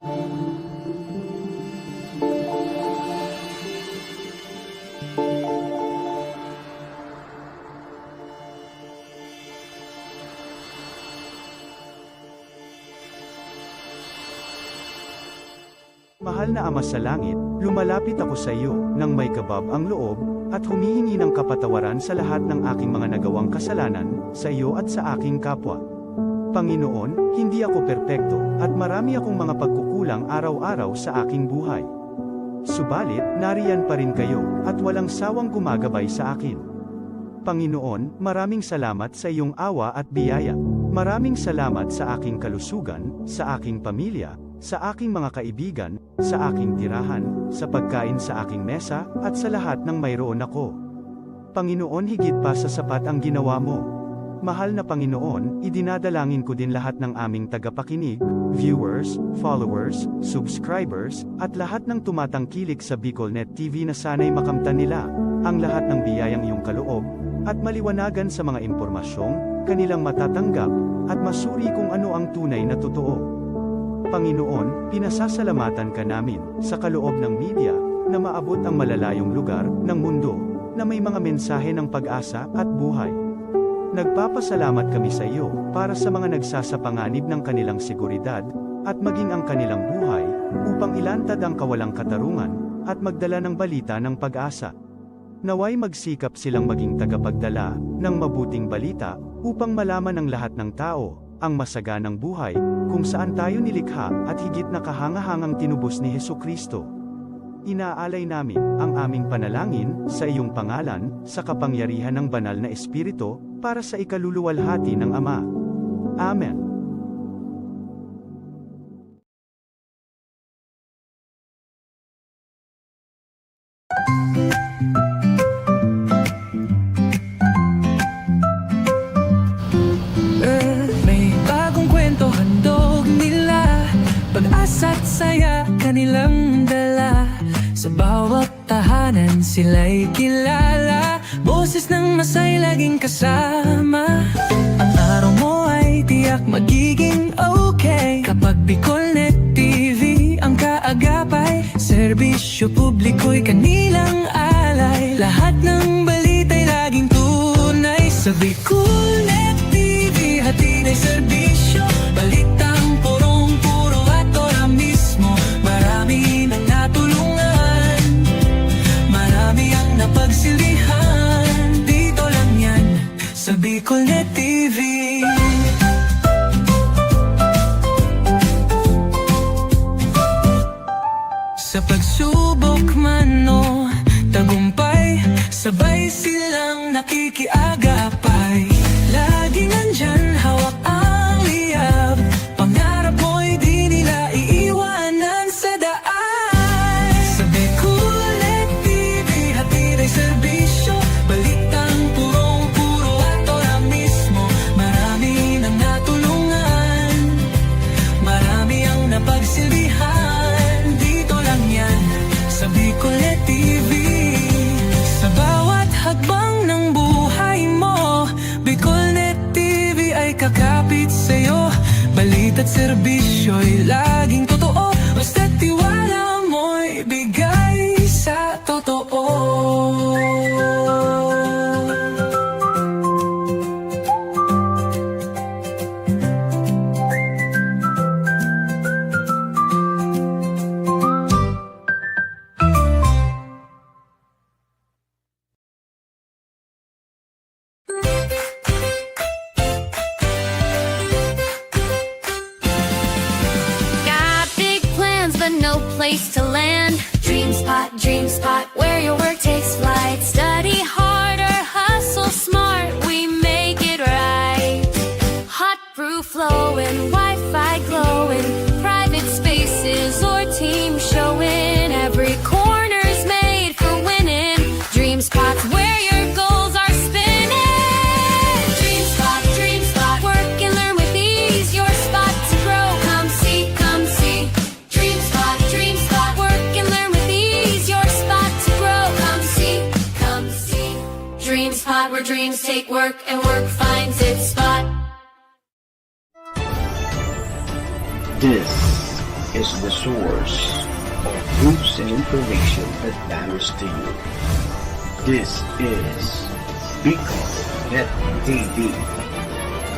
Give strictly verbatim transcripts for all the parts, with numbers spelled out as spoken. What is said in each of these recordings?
Mahal na Ama sa Langit, lumalapit ako sa iyo nang may kabab ang loob, at humihingi ng kapatawaran sa lahat ng aking mga nagawang kasalanan, sa iyo at sa aking kapwa. Panginoon, hindi ako perpekto, at marami akong mga pagkukulang araw-araw sa aking buhay. Subalit, nariyan pa rin kayo, at walang sawang gumagabay sa akin. Panginoon, maraming salamat sa iyong awa at biyaya. Maraming salamat sa aking kalusugan, sa aking pamilya, sa aking mga kaibigan, sa aking tirahan, sa pagkain sa aking mesa, at sa lahat ng mayroon ako. Panginoon, higit pa sa sapat ang ginawa mo. Mahal na Panginoon, idinadalangin ko din lahat ng aming tagapakinig, viewers, followers, subscribers, at lahat ng tumatangkilik sa BicolNet T V na sana'y makamtan nila ang lahat ng biyayang iyong kaloob, at maliwanagan sa mga impormasyong kanilang matatanggap, at masuri kung ano ang tunay na totoo. Panginoon, pinasasalamatan ka namin sa kaloob ng media na maabot ang malalayong lugar ng mundo na may mga mensahe ng pag-asa at buhay. Nagpapasalamat kami sa iyo para sa mga nagsasapanganib ng kanilang seguridad at maging ang kanilang buhay upang ilantad ang kawalang katarungan at magdala ng balita ng pag-asa. Naway magsikap silang maging tagapagdala ng mabuting balita upang malaman ng lahat ng tao ang masaganang buhay kung saan tayo nilikha at higit na kahangahangang tinubos ni Jesu-Cristo. Inaalay namin ang aming panalangin sa iyong pangalan, sa kapangyarihan ng Banal na Espiritu, para sa ikaluluwalhati ng Ama. Amen. Eh, may bagong kwento handog nila, pag-asa't saya kanilang dala. Sa bawat tahanan sila'y kilala, boses ng masay laging kasama. Ang araw mo ay tiyak magiging okay kapag BicolNet T V ang kaagapay. Serbisyo publiko'y kanilang alay, lahat ng balita'y laging tunay. Sa BicolNet T V, hatid ay serbisyo, balitang purong-puro at ora mismo. Marami nang natulungan, marami ang napagsilbihan. Dito lang yan, sa BicolNet T V. Sa pagsubok man o tagumpay, sabay silang nakikiagapay. Laging nandyan, hawak ang liyab, pangarap mo'y di nila iiwanan sa daan. Sa BicolNet T V, hatid ay serbisyo, balitang purong-puro at ora mismo. Marami nang natulungan, marami ang napagsilbihan. Dito lang yan, sa BicolNet T V. Sa bawat hakbang ng buhay mo, BicolNet T V ay kakapit sa'yo. Balita't serbisyo'y laging totoo, basta't tiwala mo'y bigay sa totoo. Got big plans, but no place to land. DreamSpot, DreamSpot, where your work takes flight. Study harder, hustle smart, we make it right. Hot brew flowing, Wi-Fi glowing, private spaces or team showing. Every corner's made for winning. DreamSpot's where your goals are spinning. DreamSpot, DreamSpot, work and learn with ease. Your spot to grow. Come see, come see. DreamSpot, DreamSpot, work and learn with ease. Your spot to grow. Come see, come see. DreamSpot, where dreams take work and work finds its spot. This is the source of news and information that matters to you. This is Bicol Net T V.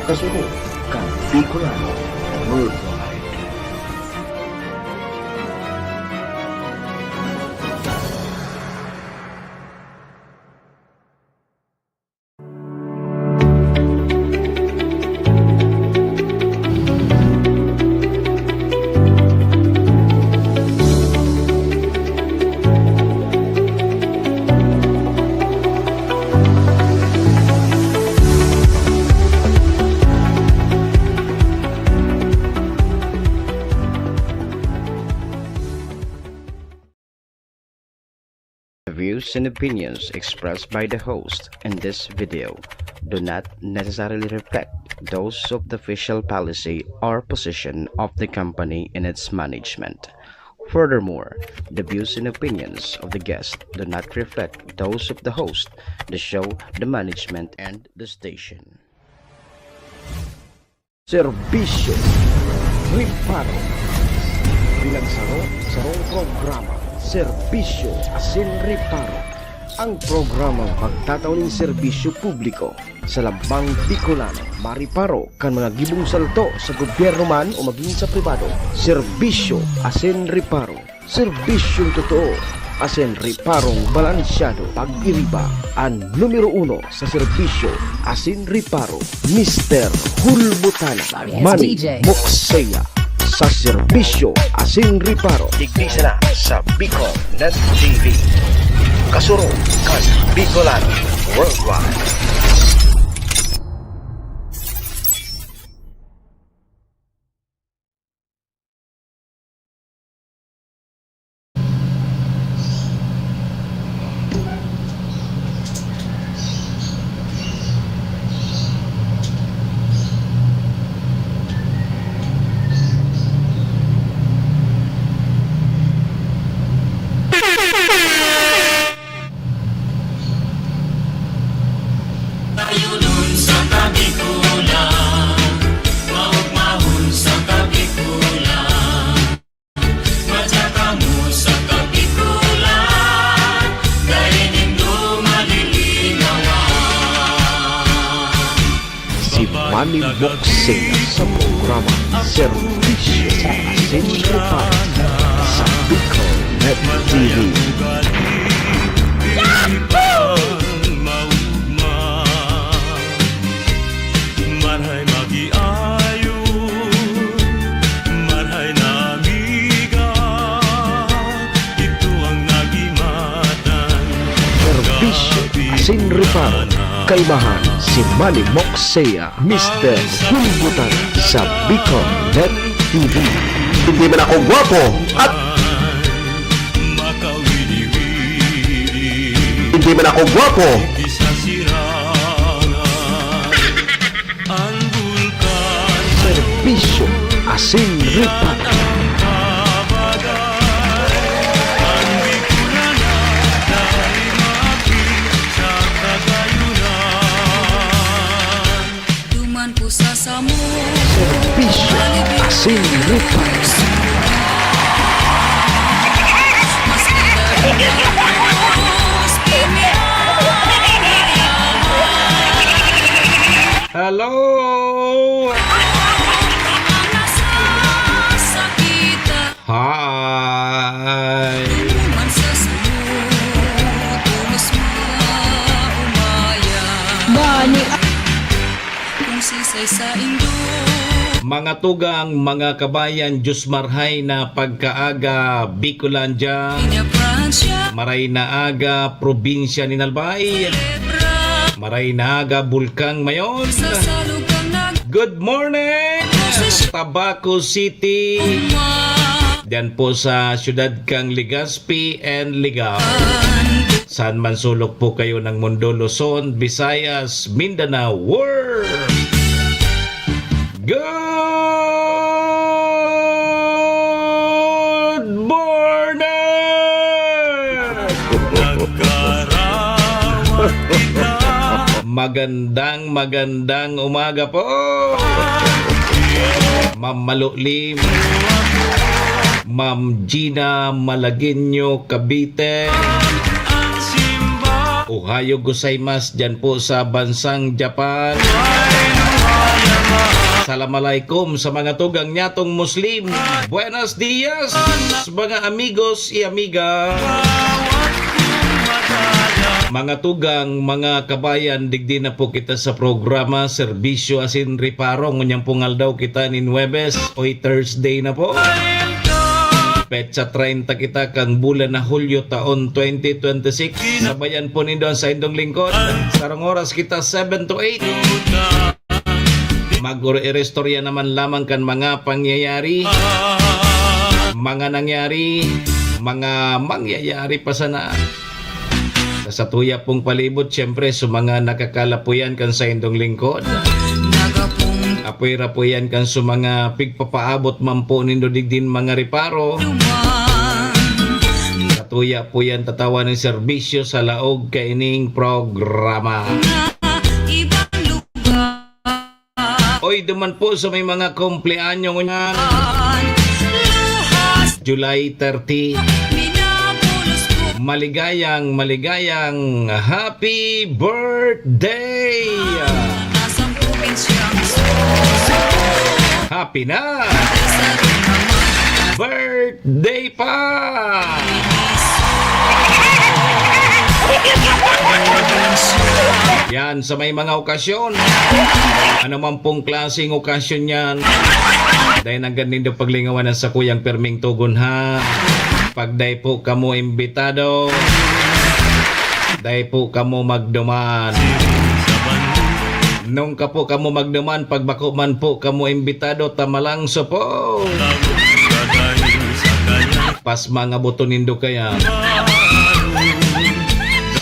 Kasunod kan Bicolano Worldwide. The views and opinions expressed by the host in this video do not necessarily reflect those of the official policy or position of the company and its management. Furthermore, the views and opinions of the guest do not reflect those of the host, the show, the management, and the station. Serbisyo, reparo. Bilang saro, sarong programa, serbisyo asin reparo. Ang programang magtatao nin serbisyo publiko sa lambang Bicolano, mariparo kan mga gibong salto sa gobyerno man o magin sa pribado. Serbisyo asin reparo. Serbisyong totoo asin reparong balansyado. Pag-iriba an numero uno sa serbisyo asin reparo, Mister Hulbutan. Manny Moksea sa serbisyo asin reparo. Digdi sana sa Bicol Net T V. Kasurog kan Bicolano Worldwide. Tayonon sa Kabikulan, maugmahon sa Kabikulan. Madya kamo sa Kabikulan, dai nindo malilinawan. Si Manny Moksea sa programa Serbisyo asin Reparo sa Bicol Net T V. Marhay mag-iayon, marhay na amiga, ito ang nagimatan. Serbisyo asin reparo, kaimahan si Manny Moksea, Mister Hulbutan sa Bicol Net T V. Hindi man ako gwapo at hindi man ako gwapo. Serbisyo asin reparo. Duman ko sa samo. Serbisyo asin reparo. Hello! Hi! Bani. Mga tugang, mga kabayan, Diyos marhay na pagkaaga, Bicolandia. Maray na aga, probinsya nin Albay. Maray na aga, Bulkang Mayon. Good morning, Tabaco City. Diyan po sa siyudad kang Legazpi and Ligao. Saan man sulok po kayo ng mundo, Luzon, Visayas, Mindanao, world. Good morning! Magandang, magandang umaga po, Ma'am Malulim. Ma'am Gina Malagueño, Cavite. Ohayo gozaimasu dyan po sa bansang Japan. Salam alaikum sa mga tugang nyatong Muslim. Buenos dias, mga amigos y amiga. Mga tugang, mga kabayan, digdi na po kita sa programa, serbisyo asin reparo. Ngunyan pong aldaw kita nin Huwebes, oy, Thursday na po. Petsa treinta kita kan bulan na Hulyo taon twenty twenty-six. Sabayan po nindo an saindong lingkod. Sarong oras kita, seven to eight. Mag-iristorya naman lamang kan mga pangyayari, mga nangyari, mga mangyayari pa sana. Sa satuya pong palibot, siyempre, sa mga nakakalapuyan kan saindong lingkod. Apoy-rapoyan kan sa mga pigpapaabot man po nindo digdin mga reparo. Satuya po yan tatawan ng serbisyo sa laog kaining programa. Oy, duman po sa may mga kumpleanyo ngunyan. July thirty. Maligayang, maligayang happy birthday! Happy na! Birthday pa! Yan, sa may mga okasyon, ano man pong klaseng okasyon yan, dai nanggad nindo paglingawan ang sakuyang pirming tugon, ha. Pag dai po kamo imbitado, dai po kamo magduman. Nung ka po kamo magduman, pag bako man po kamo imbitado, tamalangso po. Pasma nga buto nindo kaya.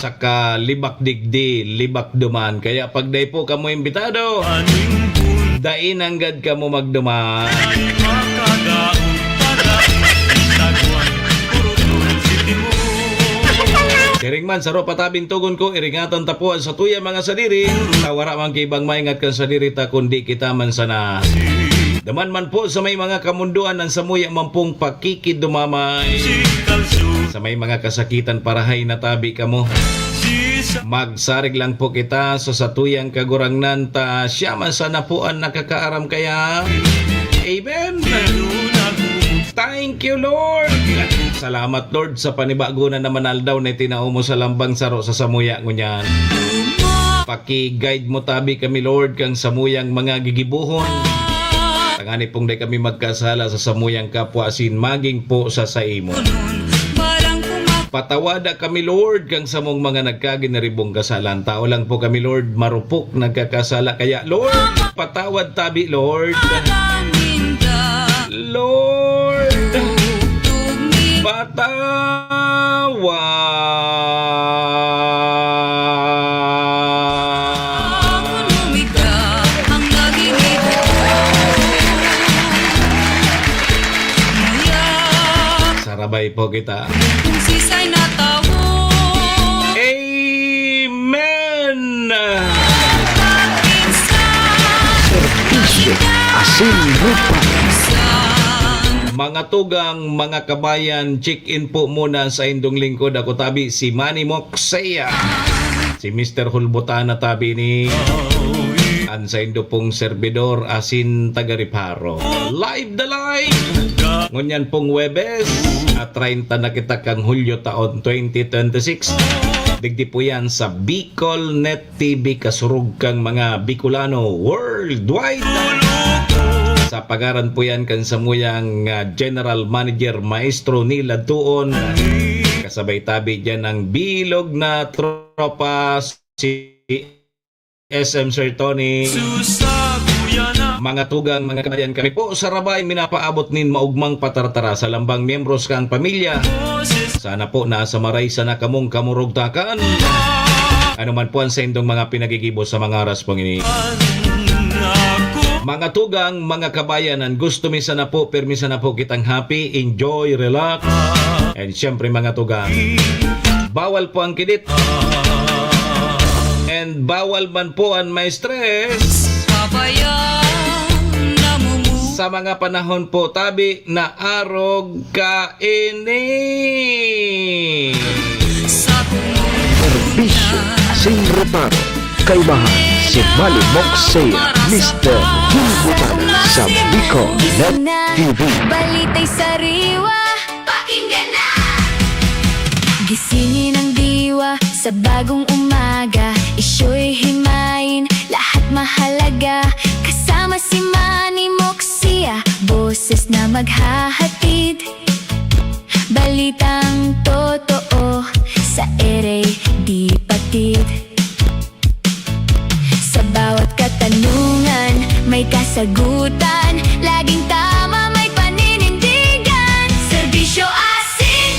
Saka libak digdi, libak duman. Kaya pag dai po kamo imbitado, dai nanggad kamo magduman. Siring man, saro pa ta bintogon ko, iringatan ta po an satuya mga sadiri, ta wara man ki ibang maingat kan sadiri ta, kundi kita man sana. Duman man po sa may mga kamundoan, an samuya man pong pakikidumamay. Sa may mga kasakitan, parahay na tabi kamo. Magsarig lang po kita sa satuyang Kagurangnan, ta siya man sana po an nakakaaram kaya. Amen. Thank you, Lord. Salamat, Lord, sa panibago na naman aldaw na itinao mo sa lambang saro sa samuya ngunyan. Paki-guide mo tabi kami, Lord, kang samuyang mga gigibohon. Tangani pong dai kami magkasala sa samuyang kapwa asin maging po sa saimo. Patawada kami, Lord, kang samong mga nagkaginaribong kasalan. Tao lang po kami, Lord, marupok nagkakasala. Kaya, Lord, patawad tabi, Lord. Lord, patawad. Sarabay po kita. Amen! Serbisyo asin reparo. Mga tugang, mga kabayan, check-in po muna sa indong lingkod. Ako tabi, si Manny Moksea. Si Mister Hulbutana tabi ni an saindo pong serbidor asin taga-reparo. Live the live! Ngunyan pong Huwebes, at treinta na kita kang Hulyo taon twenty twenty-six. Digdi po yan sa Bicol Net T V, kasurog kang mga Bicolano worldwide. Sa pangaran po yan kan samuyang, ah, General Manager, Maestro Neil Adtuon. Kasabay tabi dyan ang bilog na tropa, si S M Sir Tony. Mga tugang, mga kabayan, kami po sa Rabay minapaabot nin maugmang patartara sa lambang miyembros kang pamilya. Sana po nasa maray sana kamong kamurugtakan. Ano man po ang saindong mga pinagigibo sa mga oras pong ini. Mga tugang, mga kabayan, an gusto mi sana po, pirmi sana po kitang happy, enjoy, relax. And syempre, mga tugang, bawal po ang kidit. And bawal man po ang may stress. Pabayaan, namumuhay. Sa mga panahon po tabi na arog kaini. Sa Serbisyo asin reparo. Kaibahan si Manny Moxea, Mister Bulbutan sa Bicol Net T V. Balita'y sariwa, pakinggan na! Gisingin ang diwa sa bagong umaga, isyo'y himayin, lahat mahalaga. Kasama si Manny Moxea, boses na maghahatid. Balitang totoo sa ere di patid. Sa bawat katanungan, may kasagutan. Laging tama, may paninindigan. Serbisyo asin,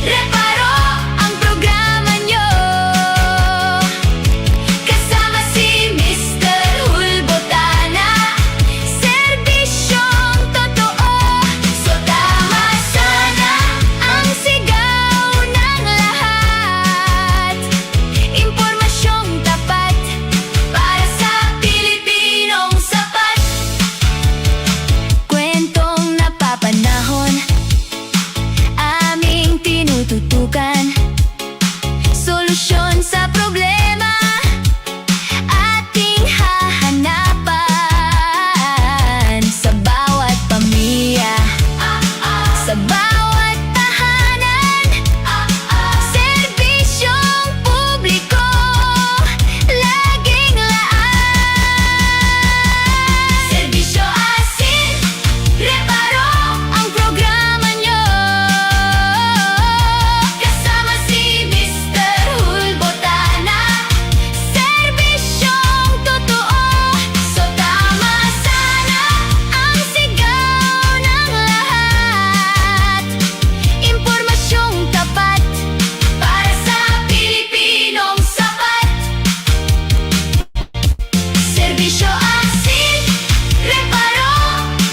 reparo ang programa nyo. Kasama si Mister Hulbotana. Serbisyong totoo. So tama sana ang sigaw ng lahat. Impormasyong tapat para sa Pilipinong sapat. Kwentong napapanahon, aming tinututukan. Solusyon sa problema, ating hahanapan. Sa bawat pamilya, sa bawat tahanan, serbisyong publiko, laging laan. Serbisyo asin, reparo ang programa nyo. Kasama si Mister Hulbotana. Serbisyong totoo. So tama sana ang sigaw ng lahat. Impormasyong tapat para sa Pilipinong sapat. Serbisyo asin reparo,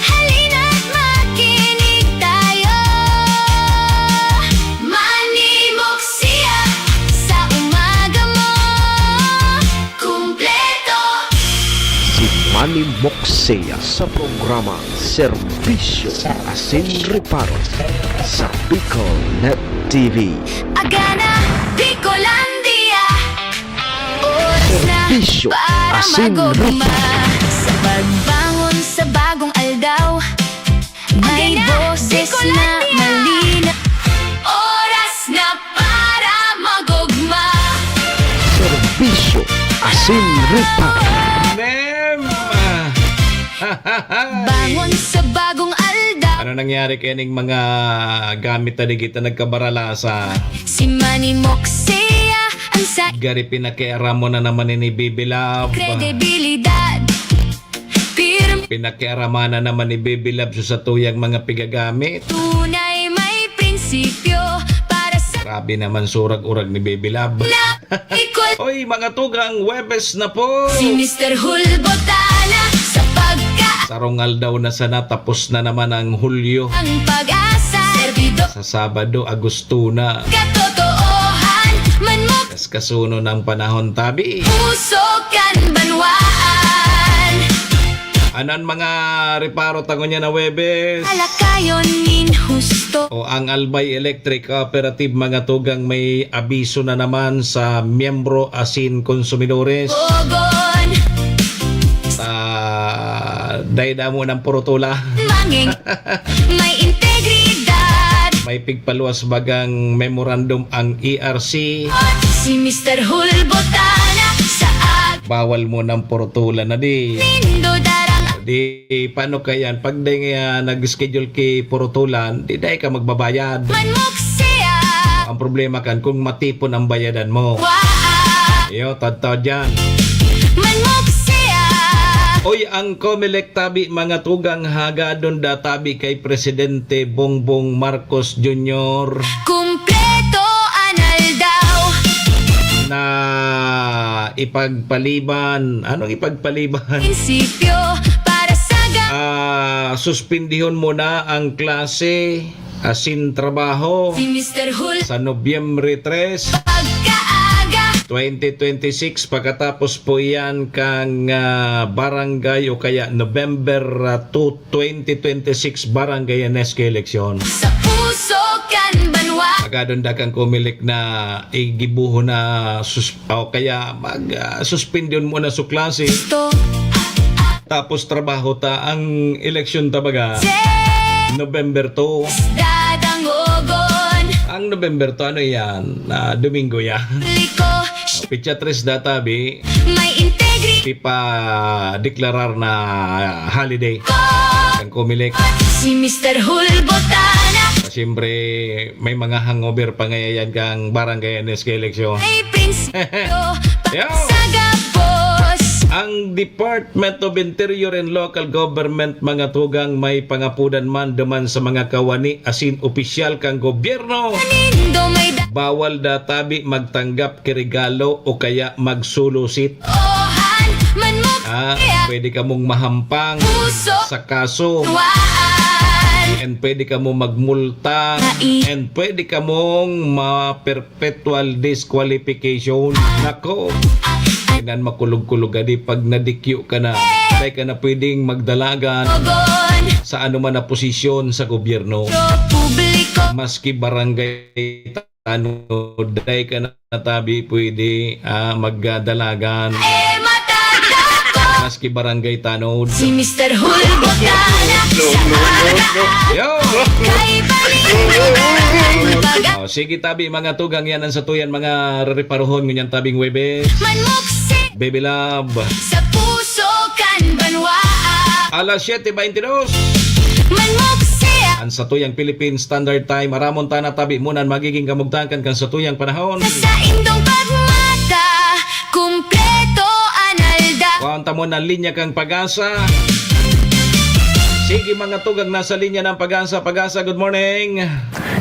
halina't makinig tayo. Manny Moxea, sa umaga mo, kumpleto. Si Manny Moxea sa programa Serbisyo asin Reparo sa Bicol Net T V. Agana, Bicolandia. Oras na para magugma. Sa pagbangon sa bagong aldaw, may boses na malinaw. Oras na para magugma. Serbisyo asin reparo. Mem! Bangon sa bagong aldaw. Ano nangyari kaining mga gamit na digita nagkabaralasa? Si Manny Moxea ang sa- Gari pinakiaram mo na naman ni Bibi Love. Kredibilidad. Pirmi. Pinakiaraman na naman ni Bibi Love sa tuyang mga pigagamit. Tunay may prinsipyo para sa- Grabe naman surag-urag ni Bibi Love. Na ikol. Oy, mga tugang, Huwebes na po. Si Mister Hulbotana sa pagka- Sarong aldaw na sana, tapos na naman ang Hulyo. Ang pag-asa. Servidor. Sa Sabado, Agosto na. Katotohan. Manmok. Kas kasuno ng panahon, tabi. Puso kan banwaan. Anan mga reparo ta ngunyan na Huwebes? Alakayon nin husto. O ang Albay Electric Cooperative, mga tugang, may abiso na naman sa miyembro asin konsumidores. Pogon. Ah, dai damo ng purutula. Manging may integridad. May pigpaluwas bagang memorandum ang E R C. Si Mister Hulbotana sa ag- Bawal mo ng purutula na di. Nindo darang. Di, paano ka yan? Pag di nga nag-schedule ki purutulan, di dai ka magbabayad. Manmok siya. Ang problema kan kung matipon ang bayadan mo. Waa. Iyo, tadtaw dyan. Manmok siya. Oy, ang Comelec tabi, mga tugang, hagadon da tabi kay Presidente Bongbong Marcos Junior. Kumpleto an aldaw. Na ipagpaliban. Anong ipagpaliban? Prinsipyo para sa ga- Ah, suspindihon mo na ang klase asin trabaho. Si Mister Hul- Sa Nobyembre tres. Pagkaaga. twenty twenty-six, pagkatapos po iyan kang, ah, barangay o kaya November, ah, two, twenty twenty-six barangay N S K eleksyon. Sa puso kan banwa. Agadon da kang Comelec na igibuhon na sus-, o kaya mag, ah, suspendyon muna su klase. To. Tapos trabaho ta ang eleksyon ta baga. November two. Dadangogon. Ang November two, ano yan? Ah, Domingo yan. Liko. Pitsa tres da tabi. May integrity. Ipa-deklarar na holiday. Ang Comelec. Si Mister Hulbotana. Siyempre, may mga hangover pa ngayon kang barangay N S K eleksyon. Ay, prinsipyo. Yo! Sa gabos. Ang Department of Interior and Local Government, mga tugang, may pangapudan man duman sa mga kawani asin opisyal kang gobyerno. Nindo may da- Bawal da tabi magtanggap ki regalo o kaya magsulusit. Ohan, man mo Ah, kaya pwede ka mong mahampang puso sa kaso. Waan. And pwede ka mo magmulta. Nai- And pwede ka mong ma-perpetual disqualification. Nako. Inan makulog-kulog adi pag nadikyo ka na. Dai ka na pwedeng magdalagan Ogon. Sa anuman na posisyon sa gobyerno. Publiko. Maski barangay tanod, dai ka na tabi pwede, ah, magdalagan. Eh, matanda ko. Maski barangay tanod. Si Mister Hulbotana. Yo! Kay balik ang baga. Oh, sige tabi, mga tugang, yan ang satuyan, mga rereparohon, ngunyan tabing Huwebes. Manmuksi. Baby love. Sa puso kan banwa. Alas siyete beintidos. Manmuksi. Ang satuyang Philippine Standard Time. Aramon ta na tabi muna ang magiging kamugtakan kan satuyang panahon. Sa indong pagmata, kumpleto an aldaw. Kuhaan ta mo na linya kang Pag-asa. Sige, mga tugang, nasa linya ng Pag-asa. Pag-asa, good morning.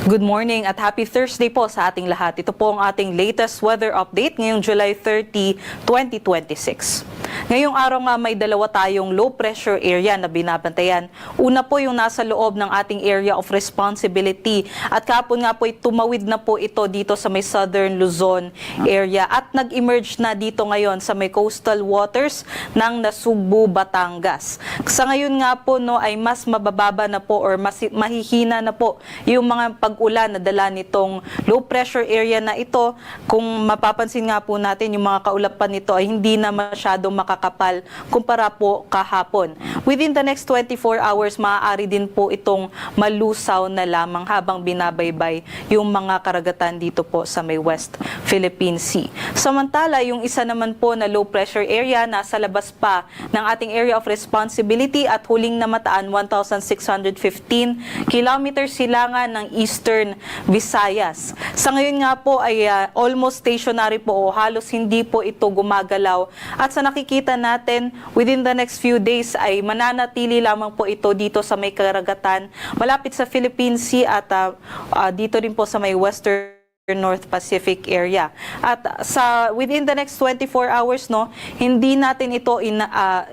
Good morning at happy Thursday po sa ating lahat. Ito po ang ating latest weather update ngayong July thirty, twenty twenty-six. Ngayong araw nga, may dalawa tayong low pressure area na binabantayan. Una po yung nasa loob ng ating area of responsibility. At kahapon nga po, tumawid na po ito dito sa may Southern Luzon area at nag-emerge na dito ngayon sa may coastal waters ng Nasugbu, Batangas. Sa ngayon nga po, no, ay mas mabababa na po or mas mahihina na po yung mga pag-ulan na dala nitong low pressure area na ito. Kung mapapansin nga po natin, yung mga kaulapan nito ay hindi na masyadong makakapal kumpara po kahapon. Within the next twenty-four hours, maaari din po itong malusaw na lamang habang binabaybay yung mga karagatan dito po sa may West Philippine Sea. Samantala, yung isa naman po na low pressure area nasa labas pa ng ating area of responsibility at huling namataan one thousand six hundred fifteen kilometers silangan ng Eastern Visayas. Sa ngayon nga po ay, ah, almost stationary po o halos hindi po ito gumagalaw. At sa nakikita natin, within the next few days ay mananatili lamang po ito dito sa may karagatan, malapit sa Philippine Sea at, ah, ah, dito rin po sa may Western North Pacific area. At sa, within the next twenty-four hours, no, hindi natin ito in, ah,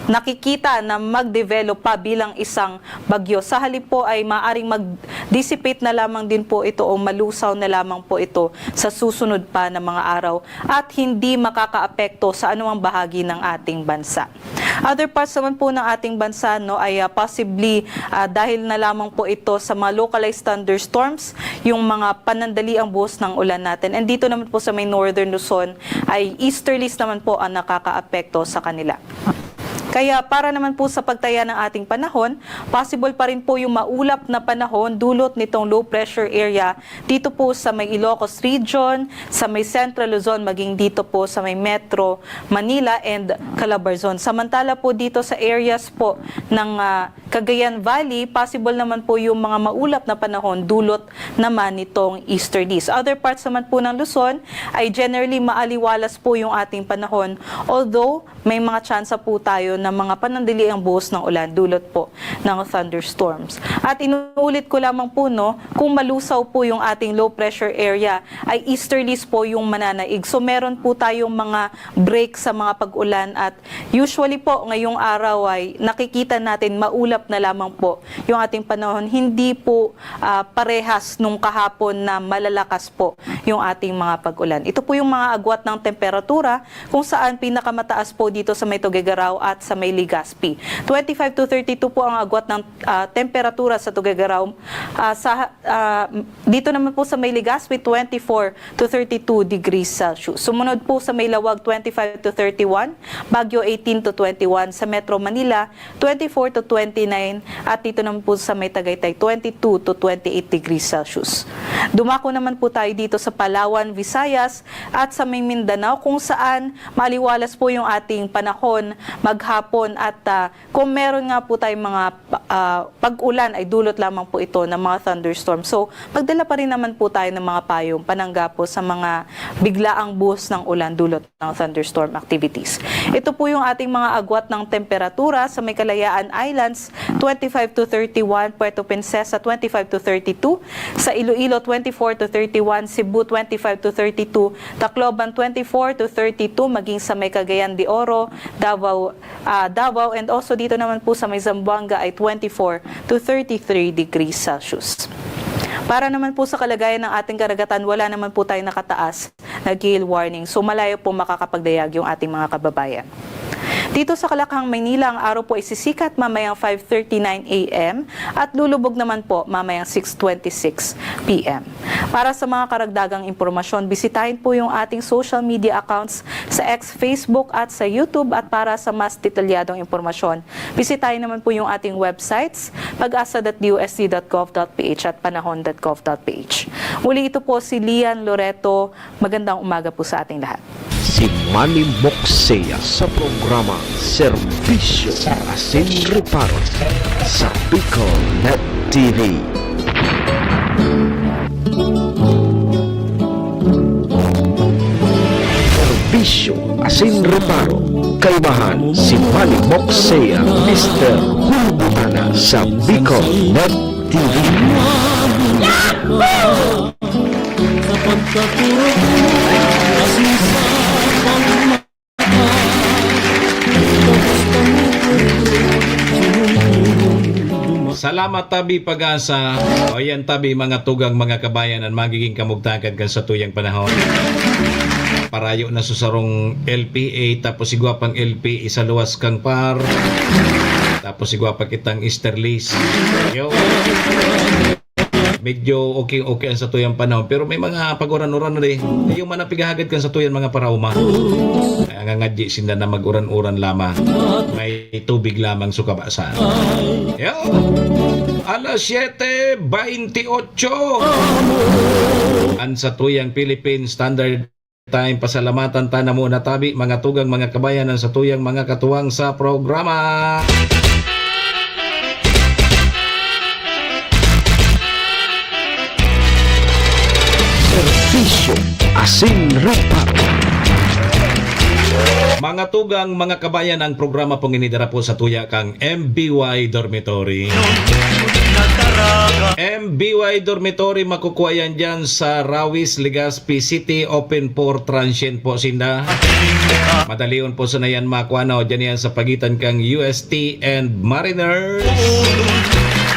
nakikita na mag-develop pa bilang isang bagyo. Sa halip po ay maaring mag-dissipate na lamang din po ito o malusaw na lamang po ito sa susunod pa na mga araw at hindi makakaapekto sa anumang bahagi ng ating bansa. Other parts naman po ng ating bansa, no, ay, ah, possibly, ah, dahil na lamang po ito sa mga localized thunderstorms, yung mga panandaliang buhos ng ulan natin. And dito naman po sa may Northern Luzon ay easterlies naman po ang nakakaapekto sa kanila. Kaya para naman po sa pagtaya ng ating panahon, possible pa rin po yung maulap na panahon dulot nitong low pressure area dito po sa may Ilocos Region, sa may Central Luzon, maging dito po sa may Metro Manila and Calabarzon. Samantala po dito sa areas po ng, ah, Cagayan Valley, possible naman po yung mga maulap na panahon dulot naman nitong easterlies. Other parts naman po ng Luzon ay generally maaliwalas po yung ating panahon, although may mga tsansa po tayo ng mga panandaliang buhos ng ulan dulot po ng thunderstorms. At inuulit ko lamang po, no, kung malusaw po yung ating low pressure area, ay easterlies po yung mananaig. So meron po tayong mga break sa mga pag-ulan at usually po ngayong araw ay nakikita natin maulap na lamang po yung ating panahon, hindi po, ah, parehas nung kahapon na malalakas po yung ating mga pag-ulan. Ito po yung mga agwat ng temperatura kung saan pinakamataas po dito sa may Tuguegarao at sa may Legazpi. Twenty-five to thirty-two po ang agwat ng, ah, temperatura sa Tuguegarao. Ah, sa, ah, dito naman po sa may Legazpi, twenty-four to thirty-two degrees Celsius. Sumunod po sa may Laoag, twenty-five to thirty-one, Baguio, eighteen to twenty-one, sa Metro Manila, twenty-four to twenty-nine, at dito naman po sa may Tagaytay, twenty-two to twenty-eight degrees Celsius. Dumako naman po tayo dito sa Palawan, Visayas, at sa may Mindanao, kung saan maliwalas po yung ating panahon maghapon at, ah, kung meron nga po tayong mga, ah, pag-ulan, ay dulot lamang po ito ng mga thunderstorm. So, magdala pa rin naman po tayo ng mga payong panangga po sa mga biglaang buhos ng ulan dulot ng thunderstorm activities. Ito po yung ating mga agwat ng temperatura sa may Kalayaan Islands, twenty-five to thirty-one, Puerto Princesa, twenty-five to thirty-two, sa Iloilo, twenty-four to thirty-one, Cebu, twenty-five to thirty-two, Tacloban, twenty-four to thirty-two, maging sa may Cagayan de Oro, Davao, ah, Davao, and also dito naman po sa may Zamboanga ay twenty-four to thirty-three degrees Celsius. Para naman po sa kalagayan ng ating karagatan, wala naman po tayong nakataas na gale warning. So, malayo po makakapagdayag yung ating mga kababayan. Dito sa Kalakhang, Maynila, ang araw po ay sisikat mamayang five thirty-nine A M at lulubog naman po mamayang six twenty-six P M. Para sa mga karagdagang impormasyon, bisitahin po yung ating social media accounts sa X, Facebook at sa YouTube. At para sa mas detalyadong impormasyon, bisitahin naman po yung ating websites, pag-asa dot D O S T dot gov dot P H at panahon dot gov dot P H. Muli, ito po si Lian Loreto. Magandang umaga po sa ating lahat. Si Manny Moksea sa programa Serbisyo Asin Reparo sa Bicol Net T V. Serbisyo Asin Reparo, kaibahan si Manny Moksea, Mister Hulbutana sa Bicol Net T V. Sa pagkaturo ko, asin sa pagmamahal, tapos kami Salamat, tabi Pag-asa. O yan, tabi, mga tugang, mga kabayan, an magiging kamugtakan kan satuyang panahon. Parayo na sa sarong L P A, tapos igwa pang L P A sa luwas kang par. Tapos igwa pa kitang Easterlies. Yo. Medyo okay-okay ang satuyang panahon, pero may mga pag-uran-uran na di. Yung man ang pighahagad kan satuyan mga paraoma. Ay, ang ngangadyi sinda na mag-uran-uran lamang. May tubig lamang sa kabasan. Yo! Alas siyete bentiocho. Ang satuyang Philippine Standard Time, pasalamatan ta na muna tabi, mga tugang, mga kabayan, ang satuyang mga katuwang sa programa. Serbisyo Asin Reparo. Mga tugang, mga kabayan, ang programa pong inidara po sa tuya kang M B Y Dormitory. M B Y Dormitory, makukuha yan dyan sa Rawis, Legazpi City, open for transient po sinda. Madalion po sana yan makuha, no? Dyan yan sa pagitan kang U S T and Mariners.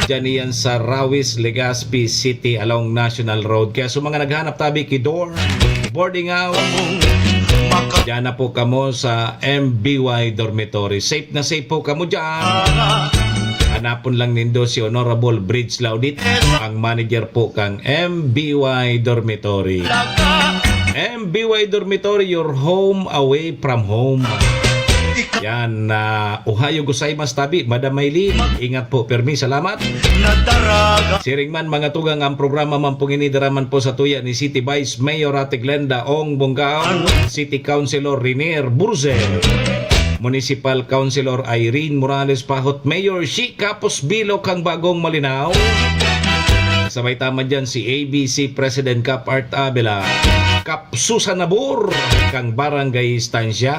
Dyan yan sa Rawis, Legazpi City, along National Road. Kaya sa mga naghanap tabi, kidor, boarding house, dyan na po kamo sa M B Y Dormitory. Safe na safe po kamo dyan. Hanapon lang nindo si Honorable Bridge Laudit, ang manager po kang M B Y Dormitory. M B Y Dormitory, your home away from home. Yan, ah, ohayo gozaimasu tabi, Madam Maylin. Ingat po, permi, salamat. Siring man, mga tugang, ang programa man pong ini dara man po sa tuya ni City Vice Mayor Ate Glenda Ong Bongao, City Councilor Renier Burzel, Municipal Councilor Irene Morales Pahot, Mayor Shi Capos Bilo kang Bagong Malinao. Sabay ta man dyan si A B C President Kap Art Abela, Kap Susan Nabor kang Barangay Estancia.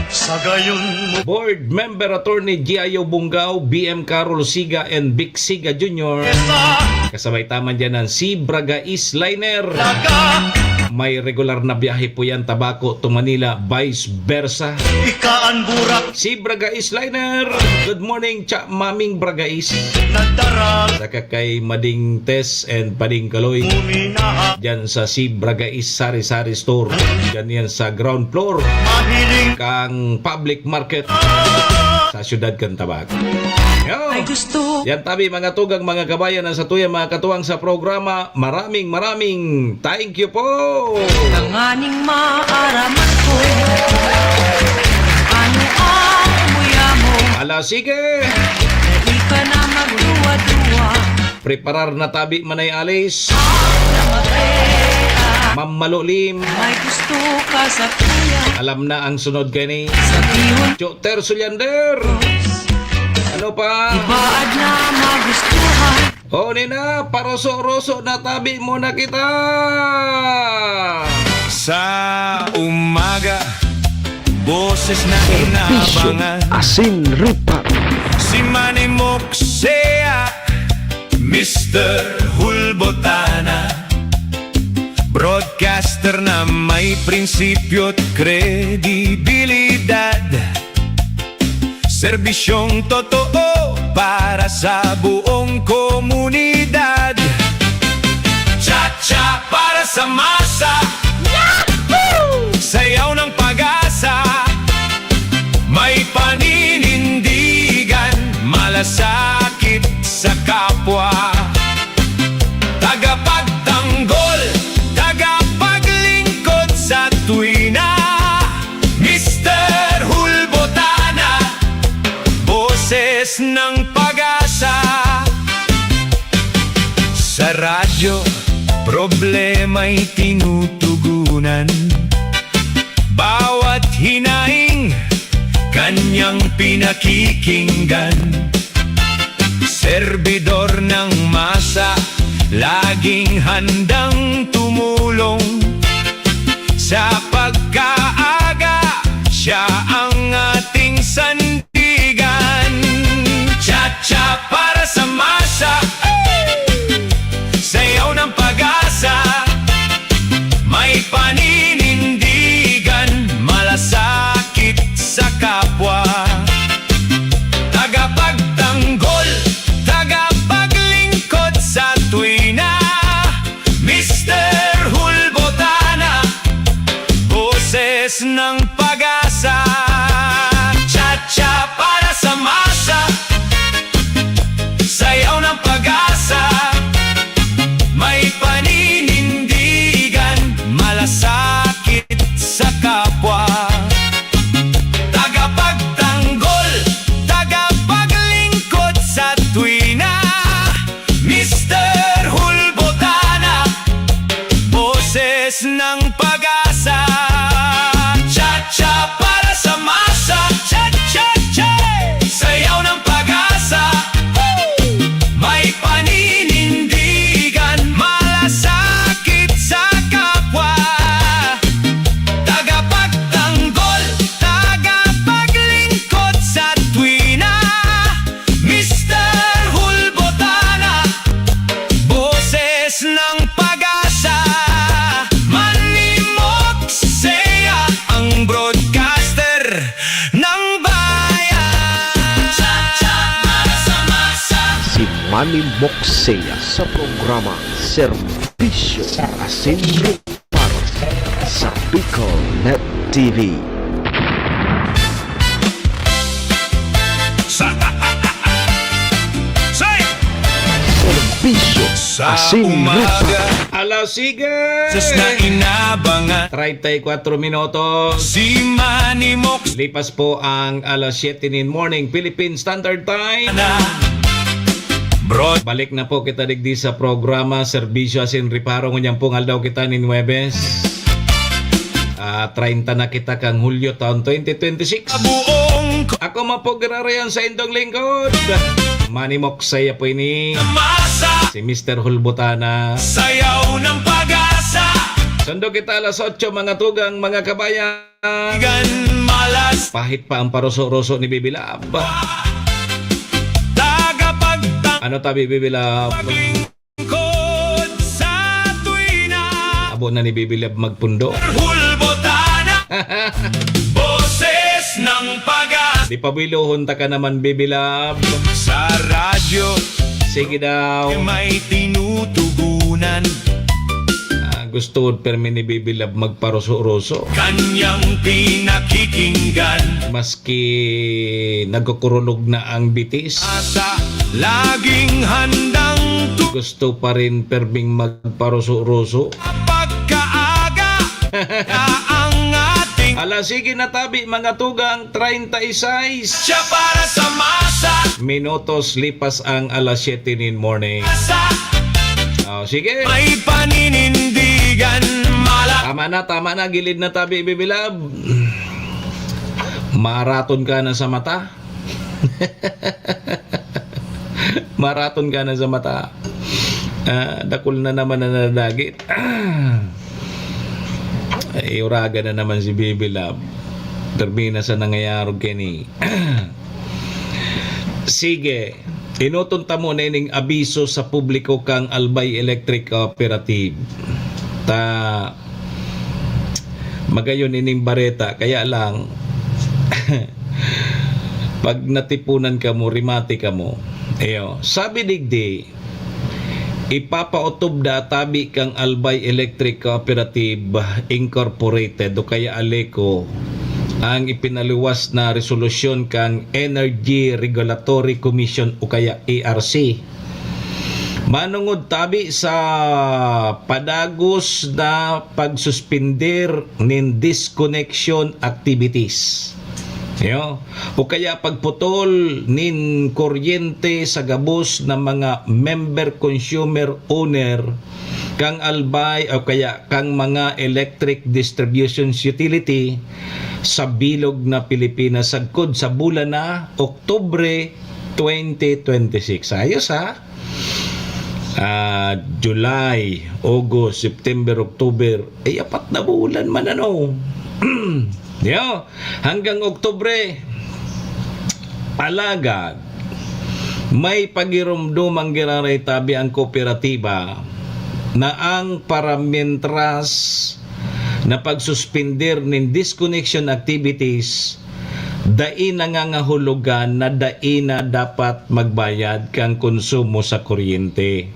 Sa gayon mo Board Member Attorney Giayo Bungao, B M Carol Siga, and Vic Siga Junior. Kasabay ta man dyan ang Sibra Gais Liner. Laga. May regular na biyahe po yan, Tabaco to Manila, vice versa. Ika an burak. Si Bragais Liner. Good morning, Cha Maming Bragais. Nagdaral. Saka kay Mading Tess and Pading Kaloy. Uminaha. Diyan sa si Bragais Sari-Sari Store. Diyan yan sa ground floor. Mahiling. Kang public market sa siyudad kan Tabaco. Yo! Ay gusto. Yan tabi, mga tugang, mga kabayan, ang sa tuyang mga katuwang sa programa. Maraming, maraming thank you po! Tanganing maaraman ko ano ang muya mo. Ala, sige! Na di ka na magduwa-duwa. Preparar na tabi manay alis. Ang namagay. Ma'am Malulim. May gusto ka sa kuya. Alam na ang sunod kani. Sabihon. Choter Suliander. Ano pa? Ibaad na magustuhan. O, nina, paroso-roso na tabi mo na kita. Sa umaga, boses na Serbisyo inabangan. Asin Ripa. Si Manny Moksea, Mister Hulbotana. Broadcaster na may prinsipyo at kredibilidad. Serbisyong totoo para sa buong komunidad. Cha-cha para sa masa. Yahoo! Sayaw ng pag-asa. May paninindigan, malasakit sa kapwa. Tagapagtanggol, tagapaglingkod sa tuwina. Mister Hulbotana, boses ng pag-asa. Sa radyo, problema'y tinutugunan. Bawat hinaing, kanyang pinakikinggan. Serbidor ng masa, laging handang tumulong. Sa pagkaaga, siya ang ating sandigan. Cha-cha para sa masa, sayaw ng pag-asa. May paninindigan, malasakit sa kapwa. Tagapagtanggol, tagapaglingkod sa tuwina. Mister Hulbotana, boses ng pag-asa. Cha-cha para sa masa. Sayaw ng pag-asa. May paninindigan, malasakit sa kapwa. Tagapagtanggol, tagapaglingkod sa tuwina. Mister Hulbotana, boses ng pag-asa. Cha-cha para sa masa. Cha-cha-cha. Sayaw ng pag-asa. May paninindigan, malasakit sa kapwa. Tagapagtanggol, tagapaglingkod sa tuwina. Mister Hulbotana, boses ng pag-asa. Manny Moksea, ang broadcaster ng bayan. Cha-cha para sa masa. Si Manny Moksea sa programa Serbisyo Asin Ripa sa Bicol Net T V. Sa, say! Serbisyo Sa Asin Ripa. Umaga. Ala, sige! Sus na inabangan. Treinta y cuatro minutos. Si Manny Mox. Lipas po ang alas siyete nin morning, Philippine Standard Time. Na. Bro. Balik na po kita digdi sa programa Serbisyo Asin Reparo. Ngunyan pong aldaw kita nin Huwebes. Ah, treinta na kita kang Hulyo taon twenty twenty-six. Buong ko- Ako man po giraray ang saindong lingkod. Manny Moksea po ini. Masa. Si Mister Hulbotana. Sayaw ng pag-asa. Sundo kita alas otso, mga tugang, mga kabayan. Gan malas. Pahit pa ang paruso-ruso ni Bibi Lab. Tagapagtang- Ano ta, Bibi Lab? Paglingkod sa tuwina. Habo na ni Bibi Love magpundo. Hulbotana. Boses ng Pag-asa. Di pabilohon ta ka naman, Bibi Love. Sa radyo. Sige daw. May tinutugunan. Ah, gusto permi ni Bibi Love magparuso-ruso. Kanyang pinakikinggan. Maski nagkukurulog na ang bitis. Asa, laging handang tu- Gusto pa rin perming magparuso-ruso. Pagkaaga, ang ating Ala, sige na tabi, mga tugang, treinta y seis. Siya para sa masa. Minutos lipas ang alas siyete nin morning. Sa Oh, sige. May paninindigan, mala- Tama na, tama na. Gilid na tabi, Bibi Love. Maraton ka na sa mata. Maraton ka na sa mata. Ah, dakul na naman na nadagit. Ah. Ay, uraga na naman si Bibi Love. Termina sa nangayarog kini. Sige, inoton ta mo na ining abiso sa publiko kang Albay Electric Cooperative. Ta, magayon ining bareta, kaya lang, pag natipunan kamo, rimate kamo. Iyo, sabi digdi, ipapaotob da tabi kang Albay Electric Cooperative Incorporated o kaya ALECO ang ipinaluwas na resolusyon kang Energy Regulatory Commission o kaya E R C. Manungod tabi sa padagos na pagsuspender nin disconnection activities. Yo, o kaya pagputol nin kuryente sa gabos na mga member consumer owner kang Albay o kaya kang mga electric distribution utility sa bilog na Pilipinas sagkod sa bulan na Oktubre twenty twenty-six. Ayos, ha? Ah, July, August, September, October. Eh, apat na bulan man, ano? Yo, hanggang Oktubre. Alagad, may pagiromdomang giraray tabi ang kooperatiba na ang paramintras na pagsuspender nin disconnection activities, dai nangangahulugan na dai na dapat magbayad kan konsumo sa kuryente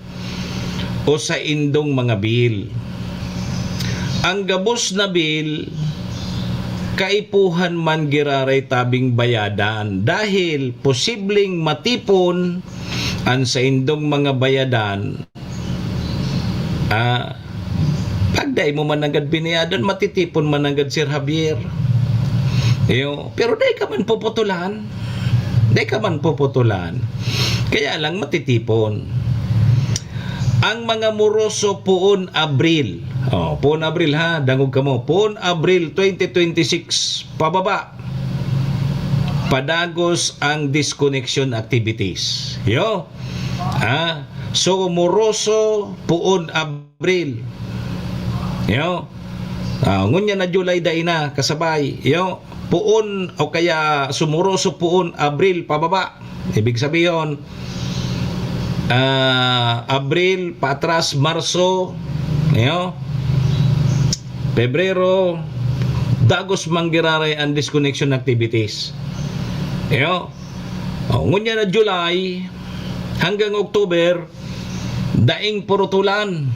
o sa indong mga bill. Ang gabos na bill, kaipuhan man giraray tabing bayadan dahil posibleng matipon an saindong mga bayadan. Ah, pag dai mo man nanggad binayadan, matitipon man nanggad, Sir Javier. Iyo, pero dai ka man puputulan. Dai ka man puputulan. Kaya lang matitipon. Ang mga moroso poon Abril. Oh, poon Abril ha, dangog kamo. Poon Abril twenty twenty-six, pababa. Padagos ang disconnection activities. Yo. Ah, so moroso poon Abril. Yo. Ah, ngunyan na July dai na kasabay. Yo. Poon o kaya sumoroso poon Abril pababa. Ibig sabihin, ah, Abril, paatras, Marso, yo, Pebrero, dagos man giraray ang disconnection activities. Yo. Oh, ngunyan na July hanggang October, daing purutulan.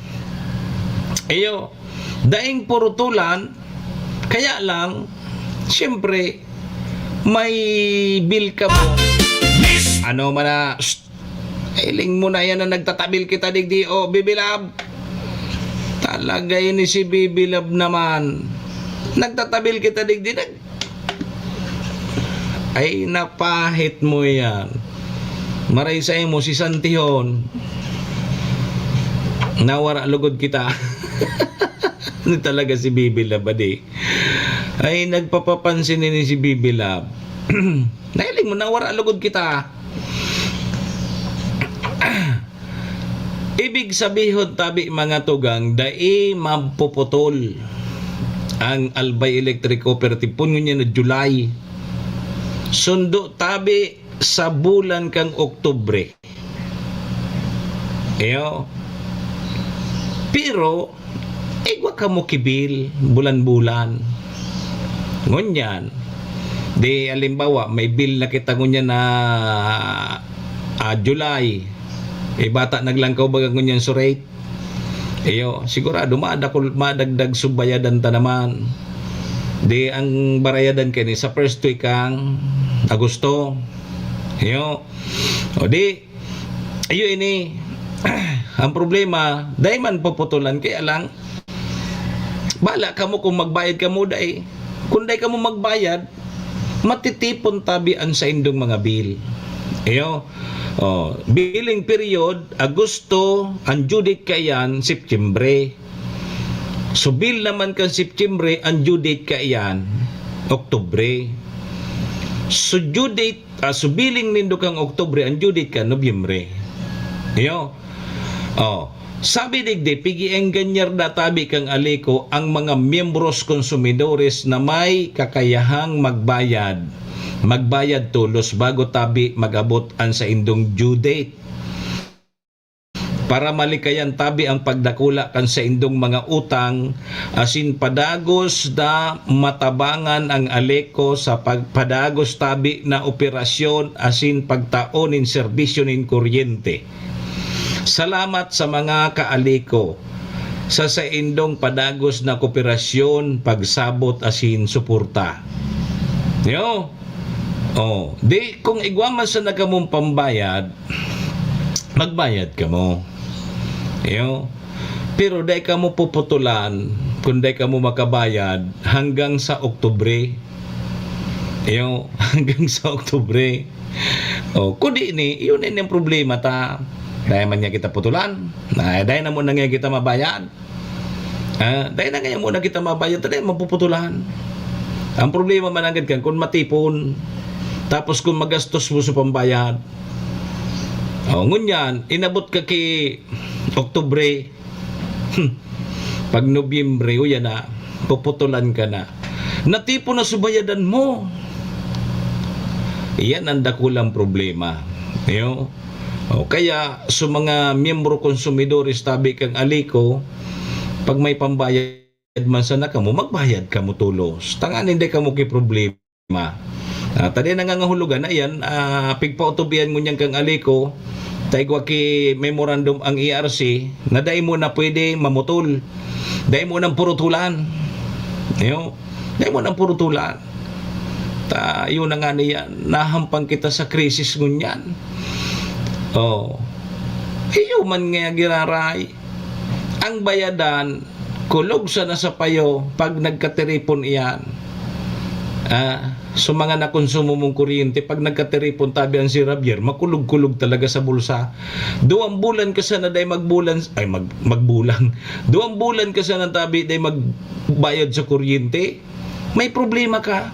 Iyo, daing purutulan, kaya lang, siyempre, may bill ka mo. Ano man na, shh, hiling mo na yan na nagtatabil kita digdi, o, Bibi Love. Talaga ini si Bibi Love naman. Nagtatabil kita digdi, nag-, ay, napahit mo yan. Maray sa imo, si Santihon. Nawara lugod kita. Ano talaga si Bibi Love, adi? Ay, nagpapapansin ini si Bibi Love. Nahiling mo, nawara lugod kita. Ibig sabihon, tabi, mga tugang, dai mapuputol ang Albay Electric Cooperative poon ngunyan na July. Sundo, tabi, sa bulan kang Oktubre. Iyo. Pero, igwa kamo ki bill bulan-bulan. Ngunyan, di halimbawa, may bill na kita ngunyan na, ah, July. Eh, bata naglangkaw baga ngunyan so rate. Iyo, sigurado madakul-, madagdag subayadan ta naman. Di ang barayadan kini sa first week kang Agosto. Iyo. O di, iyo ini. Ang problema, dai man puputulan, kaya lang, bala kamo kung magbayad kamo, dai. Kung dai kamo magbayad, matitipon tabi an saindong mga bill. Iyo. Oh, billing period, Agosto, ang due date kaiyan, September. So, bill naman kan September, ang due date kaiyan, Oktubre. So, due date, ah, so, billing nindo kang Oktubre, ang due date kan Nobyembre. Iyo. Oh, sabi digdi, pig-iengganyar da tabi kang Alico ang mga miyembros konsumidores na may kakayahang magbayad. Magbayad tolos bago tabi mag-abot an saindong due date. Para malikayan tabi ang pagdakula kan saindong mga utang, asin padagos na matabangan ang Alico sa pagpadagos tabi na operasyon asin pagtao nin serbisyo nin kuryente. Salamat sa mga ka-Alico sa saindong padagos na kooperasyon, pagsabot asin suporta. Yo. Oh, di kung igwa man sana kamong pambayad, magbayad kamo. Iyo. Pero dai kamo puputulan kung dai kamo makabayad hanggang sa Oktubre. Iyo, hanggang sa Oktubre. Oh, kung di ni, iyon na yung problema ta. Dai man niya kita putulan. Na, dai na mo na nga kita mabayad. Ah, dai na ngayon muna kita mabayad, dai mapuputulan. Ang problema mananggad kan kung matipon, tapos kung magastos mo sa pambayad. Oh, ngunyan, inabot ka ki Oktubre. Hmm. Pag Nobyembre, o yan na, puputulan ka na. Natipon na subayadan mo. Iyan ang dakulang problema. Yo. O kaya, sa mga miyembro konsumidores tabi kang Alico, pag may pambayad man sana kamo, magbayad kamo tolos. Tanganing dai kamo ki problema. Ah, ta dai nangangahulugan na iyan, ah, pigpautob iyan ngunyan kang Alico, ta igwa ki memorandum ang E R C, na dai mo na pwede mamutol. Dai mo nang purutulan. Yo. Dai mo nang purutulan. Ta, yun na nga niyan, nahampang kita sa krisis ngunyan. Oh. Iyo man nga giraray. Ang bayadan, kulog sana sa payo pag nagkatiripon iyan. Ah, so mga nakonsumo mong kuryente, pag nagkatiripon, tabi ang si Javier, makulog-kulog talaga sa bulsa. Duwang bulan ka sana dai magbulan, ay, mag-, magbulang. Duwang bulan ka sana tabi dai magbayad sa kuryente. May problema ka.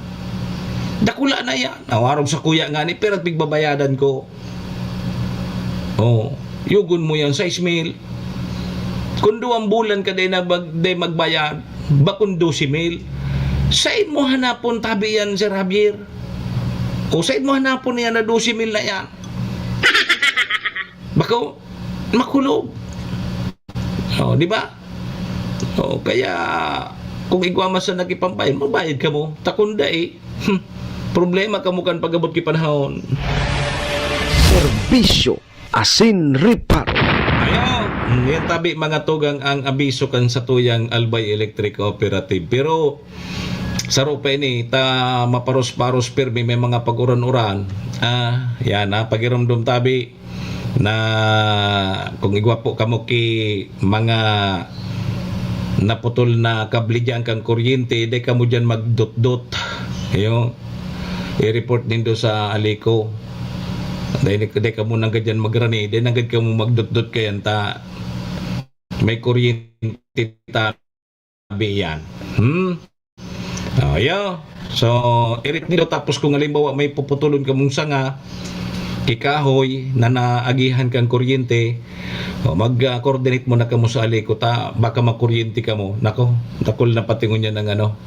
Dakula na yan. Awarog sa kuya nga ni, pero pigbabayadan ko. Oh, yugon mo yan, sais mil. Kung duwang bulan ka dai na mag-, dai magbayad, bakong dose mil. Sain mo hanapon tabi yan, Sir Javier? O sain mo hanapon yan na dose mil na yan? Bako, makulog. Oh, di ba? Oh, kaya kung igwa man sa nagipambayad, magbayad kamo. Ta kung dai, hmm, problema kamo kan pag-abot ki panahon. Serbisyo asin reparo. Ayo, yan tabi, mga tugang, ang abiso kan satuyang Albay Electric Cooperative. Pero saro pa ini, ta maparos-paros pirmi, may mga pag-uran-uran. Ah, yan, ha, pagiromdom tabi na kung igwa po kamo ki mga naputol na kable diyan kan kuryente, dai kamo diyan magdotdot. Ayo, i-report nindo sa Alico. Dai, dai kamo nanggad diyan magrani, dai nanggad kamo magdotdot kayan ta may kuryente ta. Sabi yan. Hmm? Oh, yo. So, irit nindo, tapos kung halimbawa may puputulon kamong sanga, kikahoy na naagihan kang kuryente, o, mag, ah, coordinate mo na kamo sa Alico ta, baka makuryente kamo. Nako, dakul na pati ngunyan ang ano,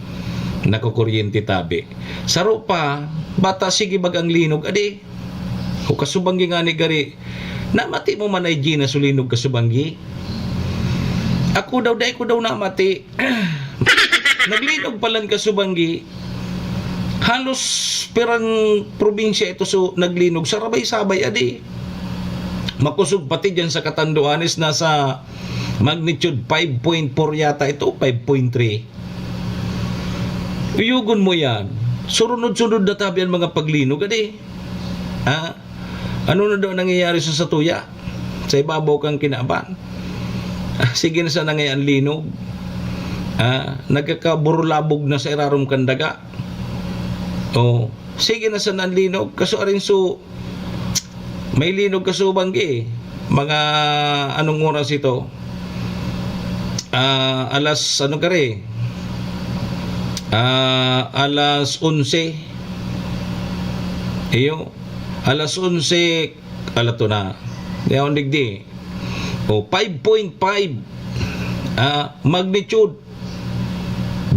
nakukuryente tabi. Saro pa, bata, sige bagang linog, adi, o kasubanggi nga ni gari, namati mo man ay Gina Sulinog kasubanggi. Ako daw, dai ko daw namati. Naglinog palan kasubanggi. Halos pirang probinsya ito so naglinog. Sarabay-sabay, adi. Makusog pati dyan sa Catanduanes, nasa magnitude five point four yata ito, five point three. Uyugon mo yan. Surunod-sunod na tabi ang mga paglinog, adi. Ha? Ano na daw nangyayari sa satuya? Sa ibabaw kang kinaban? Ah, sige na sana ngayon linog. Ah, nagkakaburulabog na sa irarom kan daga. Oh, sige na sana ang linog. Kaso arin so, may linog kasubanggi eh. Mga anong oras ito? Ah, alas, ano kare? Ah, alas onse. Iyo. Alas onse, ala to na. Yaon digdi. O, five point five, ah, magnitude.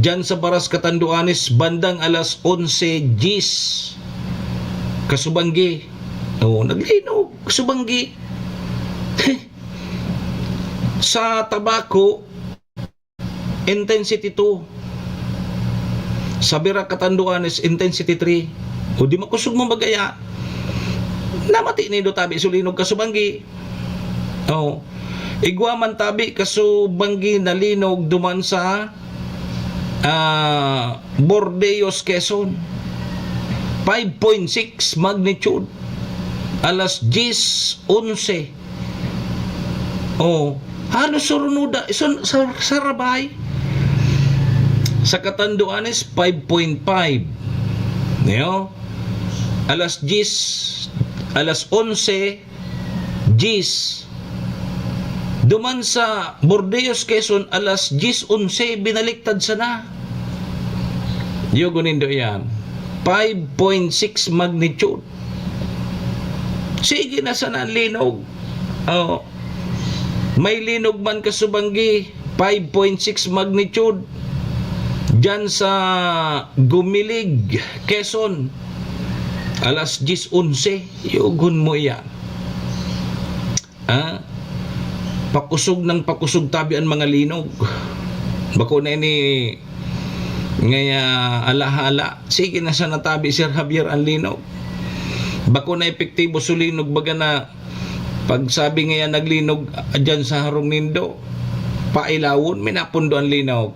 Diyan sa Baras, Catanduanes, bandang alas onse diyes. Kasubanggi. O, naglinog. Kasubanggi. Sa Tabaco, intensity two. Sa Virac, Catanduanes, intensity three. O di makusog mo bagaya. Namati nindo tabi so linog kasubanggi. O. Igwa man tabi kasubanggi na linog duman sa, ah, Bordeos, Quezon. Five point six magnitude. Alas diyes onse. O, halos surunoda, sun-, sa, sarabay. Sa Catanduanes, five point five. Niyo? Alas diyes, alas onse, diyes. Duman sa Bordeos, Quezon, alas diyes onse, binaliktad sana. Yugo nindo iyan. Five point six magnitude. Sige na sana ang linog. O, may linog man kasubanggi, five point six magnitude. Diyan sa Gumilig, Quezon. Alas diyes onse, yugon mo iyan. Ha? Pakusog nang pakusog tabi an mga linog. Bako na ini ngaya alahala. Sige na sana tabi, Sir Javier, ang linog. Bako na epektibo so linog, baga na pagsabi ngaya naglinog, ah, dyan sa harong nindo, pailawon, minapundo ang linog.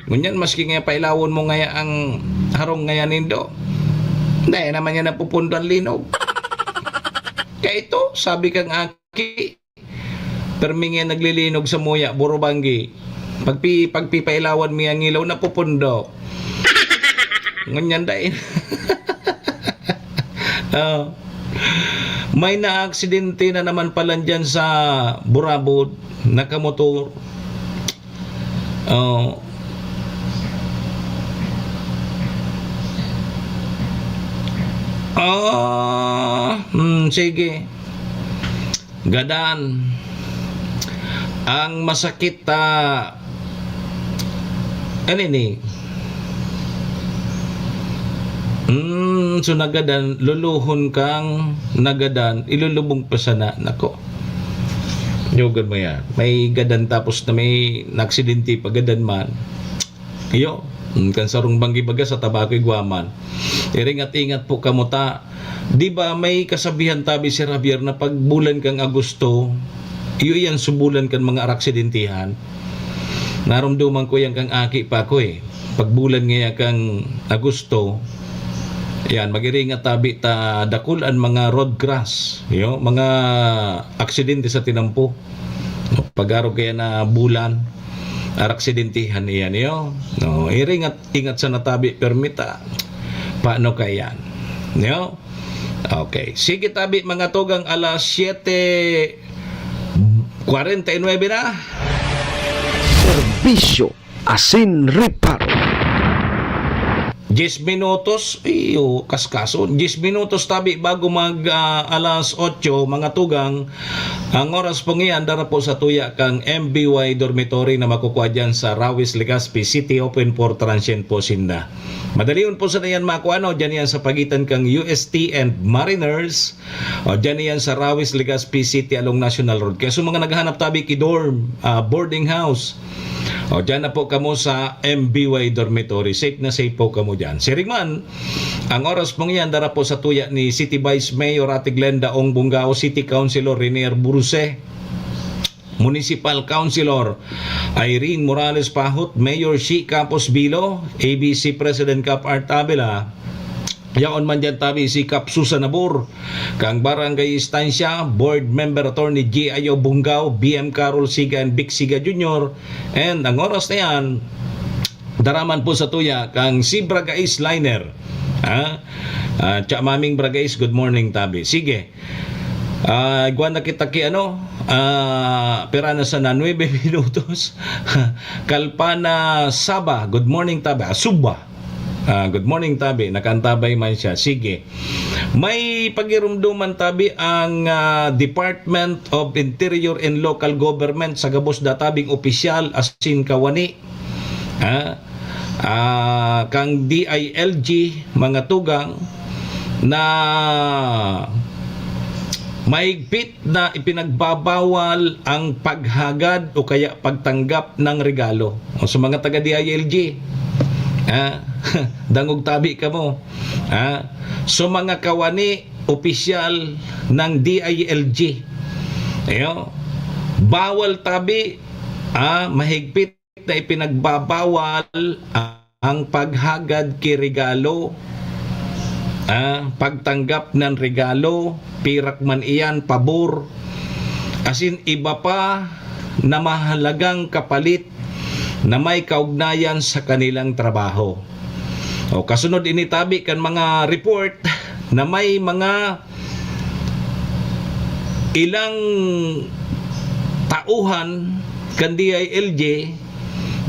Ngunyan, maski ngaya pailawon mo ngaya ang harong ngaya nindo, dai naman yan napupundo ang linog. Kaya ito, sabi kang aki, permi ngaya naglilinog sa muya, burubanggi. Pagpi-, pagpipailawan mi ang ilaw, napupundo. Ngunyan dai. Ah. May naaksidente na naman pala dyan sa Burabod, nakamotor. Oh. Ah, hmm, sige. Gadan. Ang masakit ta, ano ini? Hmm, so nagadan, luluhon kang nagadan, ilulubong pa sana. Nako. Yugon mo yan. May gadan tapos na may naaksidente pa, gadan man. Iyo, mm, kan sarong banggi baga sa Tabaco, igwa man. Iringat-ingat po kamo ta. Di ba may kasabihan tabi, Sir Javier, na pag bulan kang Agosto, iyo iyan subulan kan mga araksidentihan. Narumduman ko yan kang aki pa ako eh. Pag bulan ngaya kang Agosto, yan, mag-iringat tabi ta dakul an mga road crash, iyo, mga aksidente sa tinampo. Pag-arog kaya na bulan, araksidentihan iyan, iyo. No, iringat, ingat sa natabi, permita. Paano kaya? Iyo? Okay. Sige, tabi, mga tugang, alas siyete kwarenta y nuebe na. Serbisyo asin reparo. Diyes minutos, iyo, kaskason. Diyes minutos tabi bago mag, ah, alas otso, mga tugang. Ang oras po ngayon, dara po sa tuya kang M B Y Dormitory na makukuha dyan sa Rawis, Legazpi City, open for transient po sinda. Madalion po sana yan makuha, no? Diyan yan sa pagitan kang U S T and Mariners. O, diyan yan sa Rawis, Legazpi City along National Road. Kaya sa mga naghahanap tabi ki dorm, ah, boarding house, o, diyan na po kamo sa M B Y Dormitory. Safe na safe po kamo diyan. Siring man, ang oras pong yan, dara po sa tuya ni City Vice Mayor Ate Glenda Ong Bungao, City Councilor Renier Burse, Municipal Councilor Irene Morales Pahot, Mayor Shi Capos Bilo, A B C President Cap Art Avila, yaon man diyan tabi si Cap Susan Abur, kang Barangay Estancia, Board Member Attorney G I O Bungao, B M Carol Siga and Vic Siga Junior, and ang oras na yan, daraman po sa tuya, kang si Bragais Liner. Ha? Ah, Cha Maming Bragais, good morning, tabi. Sige. Ah, igwa na kita ki ano, ah, pira na sana, nuebe minutos. Kalpana Saba, good morning, tabi. Ah, Suba. Ah, good morning, tabi. Nakantabay man siya. Sige. May pagirumduman tabi ang, ah, Department of Interior and Local Government sa gabos da tabing opisyal asin kawani. Ha? Ah, kang D I L G, mga tugang, na mahigpit na ipinagbabawal ang paghagad o kaya pagtanggap ng regalo. O, sa mga taga D I L G, ha? Dangog tabi kamo. Ha? So, mga kawani, opisyal ng D I L G. Ayo, bawal tabi, ah, mahigpit na ipinagbabawal ang paghagad ki regalo, ah, pagtanggap ng regalo, pirak man iyan, pabor, asin iba pa na mahalagang kapalit na may kaugnayan sa kanilang trabaho. O, kasunod ini tabi kan mga report na may mga ilang tauhan kan D I L G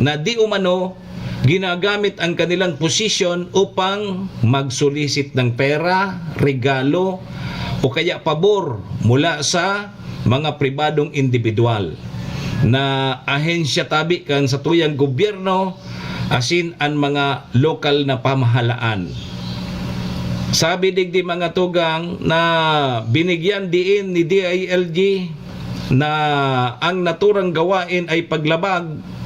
na di umano ginagamit ang kanilang posisyon upang magsulisit ng pera, regalo, o kaya pabor mula sa mga pribadong indibidwal na ahensya tabi kan satuyang gobyerno asin an mga lokal na pamahalaan. Sabi digdi, mga tugang, na binigyan diin ni D I L G na ang naturang gawain ay paglabag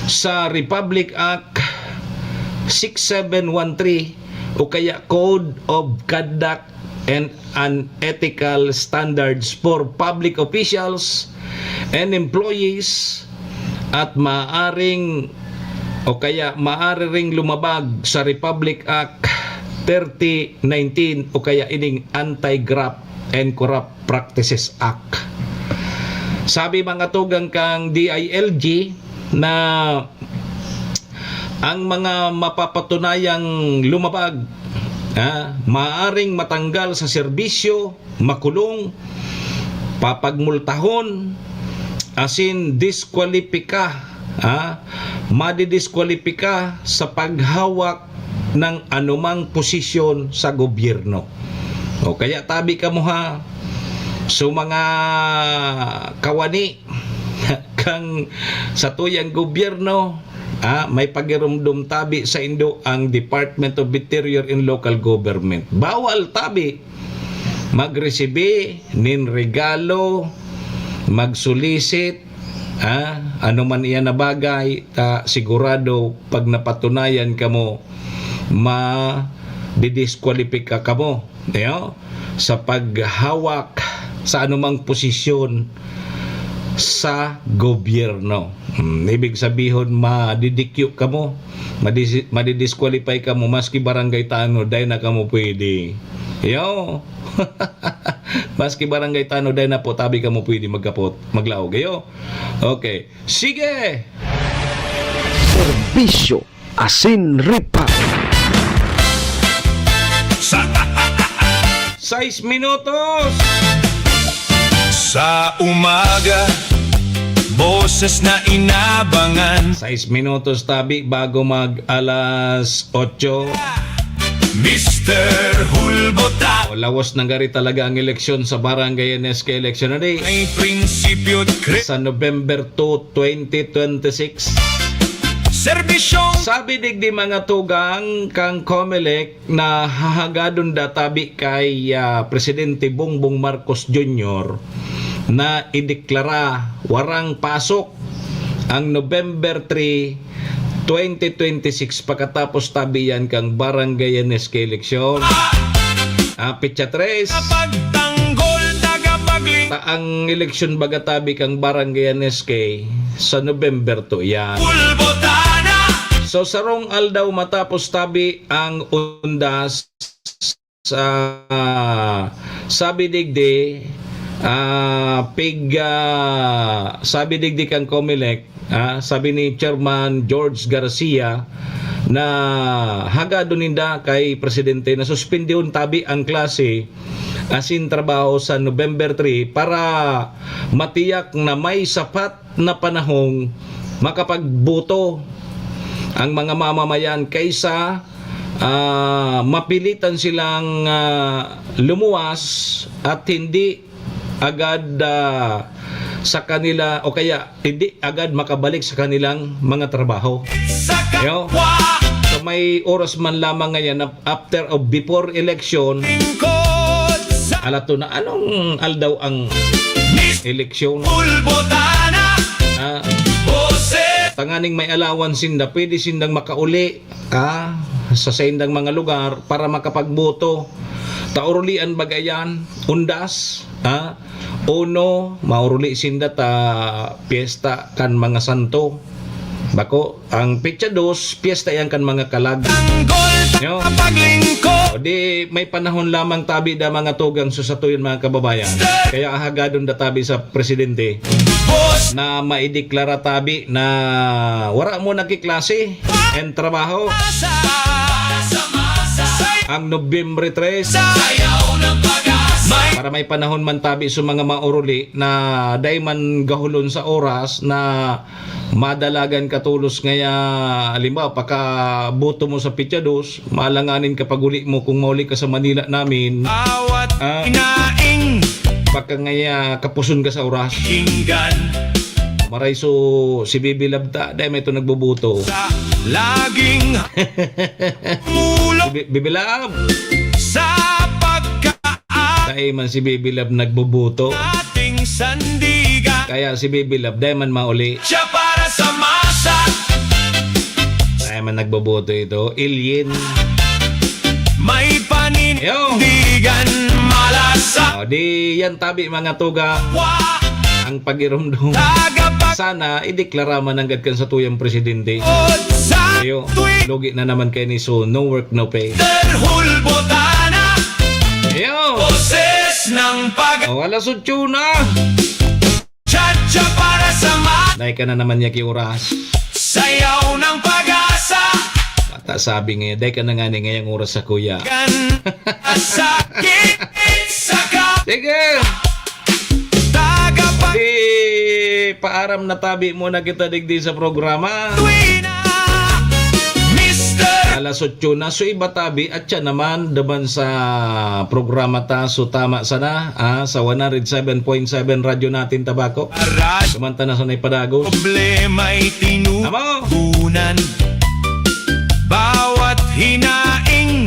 sa Republic Act six seven one three o kaya Code of Conduct and Unethical Standards for Public Officials and Employees at maaring o kaya maari ring lumabag sa Republic Act thirty nineteen o kaya ining Anti-Graft and Corrupt Practices Act. Sabi, mga tugang, kang D I L G na ang mga mapapatunayang lumabag, ah, maaring matanggal sa serbisyo, makulong, papagmultahon, asin diskwalipika, ah, madidiskwalipika sa paghawak ng anumang posisyon sa gobyerno. O kaya tabi kamo ha, so mga kawani kang satuyang gobyerno, ah, may pagirumdom tabi sa indo ang Department of Interior and Local Government. Bawal tabi magresibi nin regalo, magsulisit, ah, ano man iyan na bagay, ta sigurado pag napatunayan kamo, madidiskwalipika kamo, no? Sa paghawak sa anumang posisyon sa gobyerno. Hmm, ibig sabihon, madidikyo kamo, madisi-, madidisqualify kamo, maski barangay tanod, dai na kamo pwede. Yo! Maski barangay tanod, dai na po tabi kamo pwede magkapot, maglaog. Ayo? Okay. Sige! Serbisyo asin ripa. Sa sais minutos. Sa umaga, boses na inabangan. Sais minutos tabi bago mag alas otso. Mister Hulbota. O, lawos na gari talaga ang eleksyon sa Barangay N S K election na di. May prinsipyo at kre- Sa November two, twenty twenty-six. Serbisyong Sabi digdi, mga tugang, kan Comelec na hahagadon da tabi kay, ah, Presidente Bongbong Marcos Junior na ideklara warang pasok ang November three, twenty twenty-six, pakatapos tabi yan kang Barangay N S K eleksyon. Ah, petsa tres. Pagtanggol, tagapagli- Ta ang eleksyon baga tabi kang Barangay N S K sa November two yan. Pulbotana. So, sarong aldaw matapos tabi ang undas, sa, sabi digdi, ah, pig, ah, sabi digdi kang Comelec, ah, sabi ni Chairman George Garcia na hagadon ninda kay Presidente na suspendihon tabi ang klase asin trabaho sa November three para matiyak na may sapat na panahong makapagboto ang mga mamamayan kaysa, ah, mapilitan silang, ah, lumuwas at hindi agad, ah, sa kanila o kaya hindi agad makabalik sa kanilang mga trabaho. Sa Yo. kapwa. So, may oras man lamang ngayon na after o before election, Lingkod sa ala to na, anong aldaw ang Miss eleksyon? Pulbotana. Ah. Boses. Tanganing may allowance sinda, pwede sindang makauli, ah, sa saindang mga lugar para makapagboto. Taurulian baga yan, undas, ah. Uno, mauruli sinda ta piyesta kan mga santo. Bako, ang petsa dos, piyesta yan kan mga kalag. Tanggol Yo. Paglingkod. O di, may panahon lamang tabi da, mga tugang, sa satuyon, mga kababayan. Kaya hagadon da tabi sa presidente Boss. Na maideklara tabi na wara mo nakiklase and trabaho. Sa, sa, sa, sa. Ang Nobyembre tres. Sayaw ng pag-asa. Para may panahon man tabi sa mga mauruli na dai man gahulon sa oras na madalagan ka tolos ngaya, halimbawa, pakaboto mo sa petsa dos, maalanganin ka pag-uli mo kung mauli ka sa Manila namin. Awat Ah. inaing Pagka ngaya kapuson ka sa oras. Inggan. Maray so, si Bibi Lab ta, dai may ito nagboboto. Sa laging ulo. Bi-, Bibi Lab. Sa pagka Dai man si Bibi Lab nagboboto. Ating sandigan. Kaya si Bibi Lab, dai man mauli. Siya para sa masa. Dai man nagboboto ito. Alien. May panindigan Yo. malasa. O, di yan tabi, mga tugang. Wa. Ang pag-irumdom. Tagapag- Sana ideklara man nanggad kan satuyang presidente. Sa Ayo, tuwing lugi na naman kay ni, so no work, no pay. Terhulbotana. Ayo. Boses ng pag- O, alas otso na. Chacha para sa ma- Dai ka na naman niya ki oras. Sayaw ng pag-asa. Bata sabi nga, dai ka na nga ni ngayang oras sa kuya. Kan sakit sa ka- Sige. Tagapag- Di, paaram na tabi muna kita digdi sa programa. Tuwi na, Mister. Alas otso na, so iba tabi, at siya naman, duman sa programa ta, so tama sana, ah, sa one hundred seven point seven Radyo Natin Tabaco. Radyo. Duman ta na sa naipadagos. Problema'y Tama. tinutunan. Bawat hinaing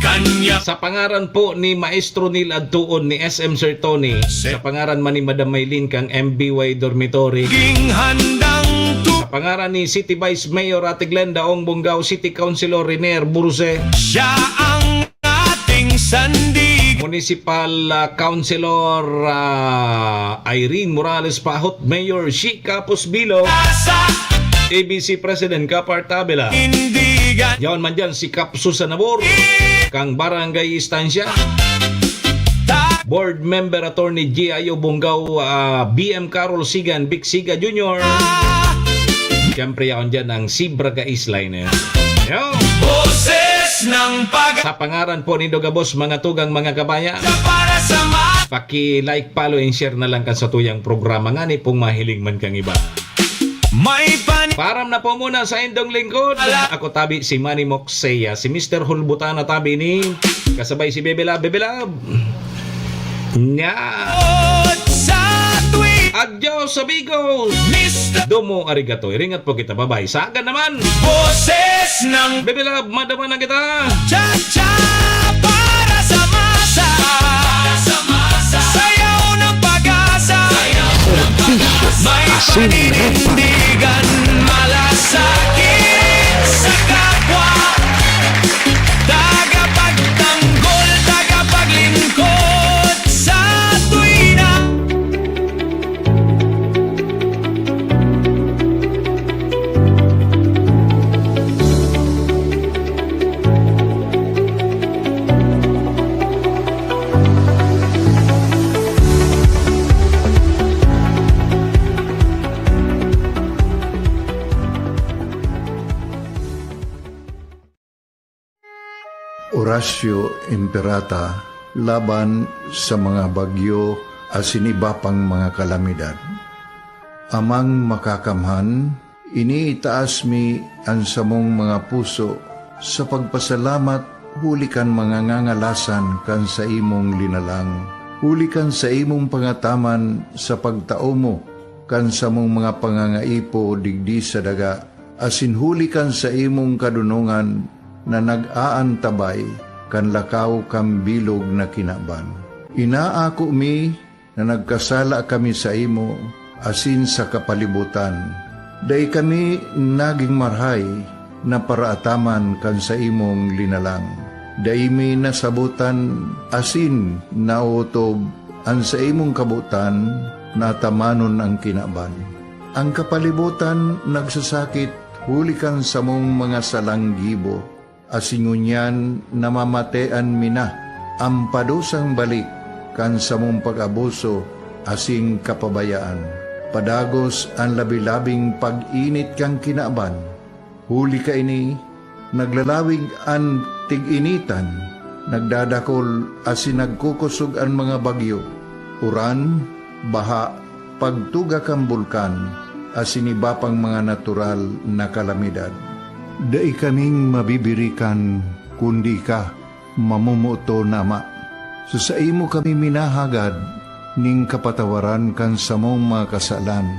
kanya. Sa pangaran po ni Maestro Neil Adtuon ni S M Sir Tony, Sir. Sa pangaran man ni Madam Maylin kang M B Y Dormitory, King handang tu- sa pangaran ni City Vice Mayor Ate Glenda Ong Bongao, City Councilor Renier Burse, Siya ang ating sandig- Municipal, ah, Councilor, ah, Irene Morales Pahot, Mayor Shi Kapos Bilo, Sa A B C President Kapar Tabela. Tindigan. Yaon man dyan si Kap Susan Nabor, kang Barangay Estancia. Ta- Board Member Attorney G I O Bongao, ah, B M Carol Sigan, Vic Siga Junior. Siyempre, yaon dyan ang Zebra Gais Liner. Yo! Boses ng pag- Sa pangaran po ni Dogabos, mga tugang, mga kabayan, Para sa ma- paki-like, follow, and share na lang kan satuyang programa ngani pong mahiling man kang iba. May pan- Param na po muna sa indong lingkod. Ako tabi si Manny Moxeya, si Mister Hulbutana tabi ni kasabay si Bebe Lab. Bebe Lab. Nya. Sa tuwi- Adios, amigos! Mister Domo arigato. Iringat po kita. Bye-bye. Sagan naman! Boses ng Baby Love, madama na kita! Cha-cha para sa masa. Sayaw ng pag-asa. May Asin Repa. Panindigan, malasakit sa kapwa. Tagapagtanggol, tagapaglingkod sa tuwina. Horacio Imperata laban sa mga bagyo asin iba pang mga kalamidad. Amang Makakamhan, iniitaas mi an samong mga puso sa pagpasalamat huli kan mga ngangalasan kan saimong linalang, huli kan saimong pangataman sa pagtao mo kan samong mga pangangaipo digdi sa daga, asin huli kan saimong kadonongan na nag-aantabay kan lakaw kan bilog na kinaban. Inaako mi na nagkasala kami saimo asin sa kapalibotan. Dai kami nagin marahay na paraataman kan saimong linalang. Dai mi nasabotan asin naotob an saimong kabotan na atamanon an kinaban. An kapalibotan nagsasakit huli kan samong mga salang gibo, asin ngunyan namamatean mi na an padusang balik kan samong pag-abuso asin kapabayaan. Padagos an labi-labing pag-init kan kinaban. Huli kaini, naglalawig an tig-initan, nagdadakol asin nagkukosog an mga bagyo, uran, baha, pagtuga kan bulkan, asin iba pang mga natural na kalamidad. Dai kaming mabibirikan, kundi ika, mamomoton na Ama. Sa saimo kami minahagad nin kapatawaran kan samong mga kasalan.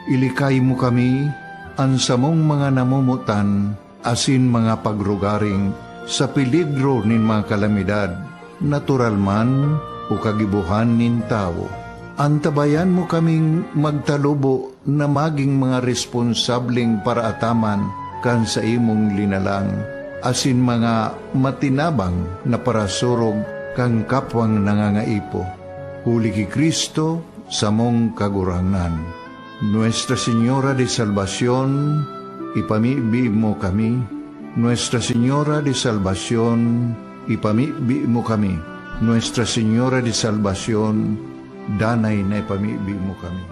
Ilikay mo kami, an samong mga namomotan, asin mga pagrugaring sa peligro nin mga kalamidad, natural man o kagibohan nin tawo. Antabayan mo kaming magtalubo na magin mga responsableng paraataman kan saimong linalang, asin mga matinabang na parasurog kan kapwang nangangaipo. Huli ki Cristo, samong Kagurangnan. Nuestra Señora de Salvacion, ipamibi mo kami. Nuestra Señora de Salvacion, ipamibi mo kami. Nuestra Señora de Salvacion, danay na ipamibi mo kami.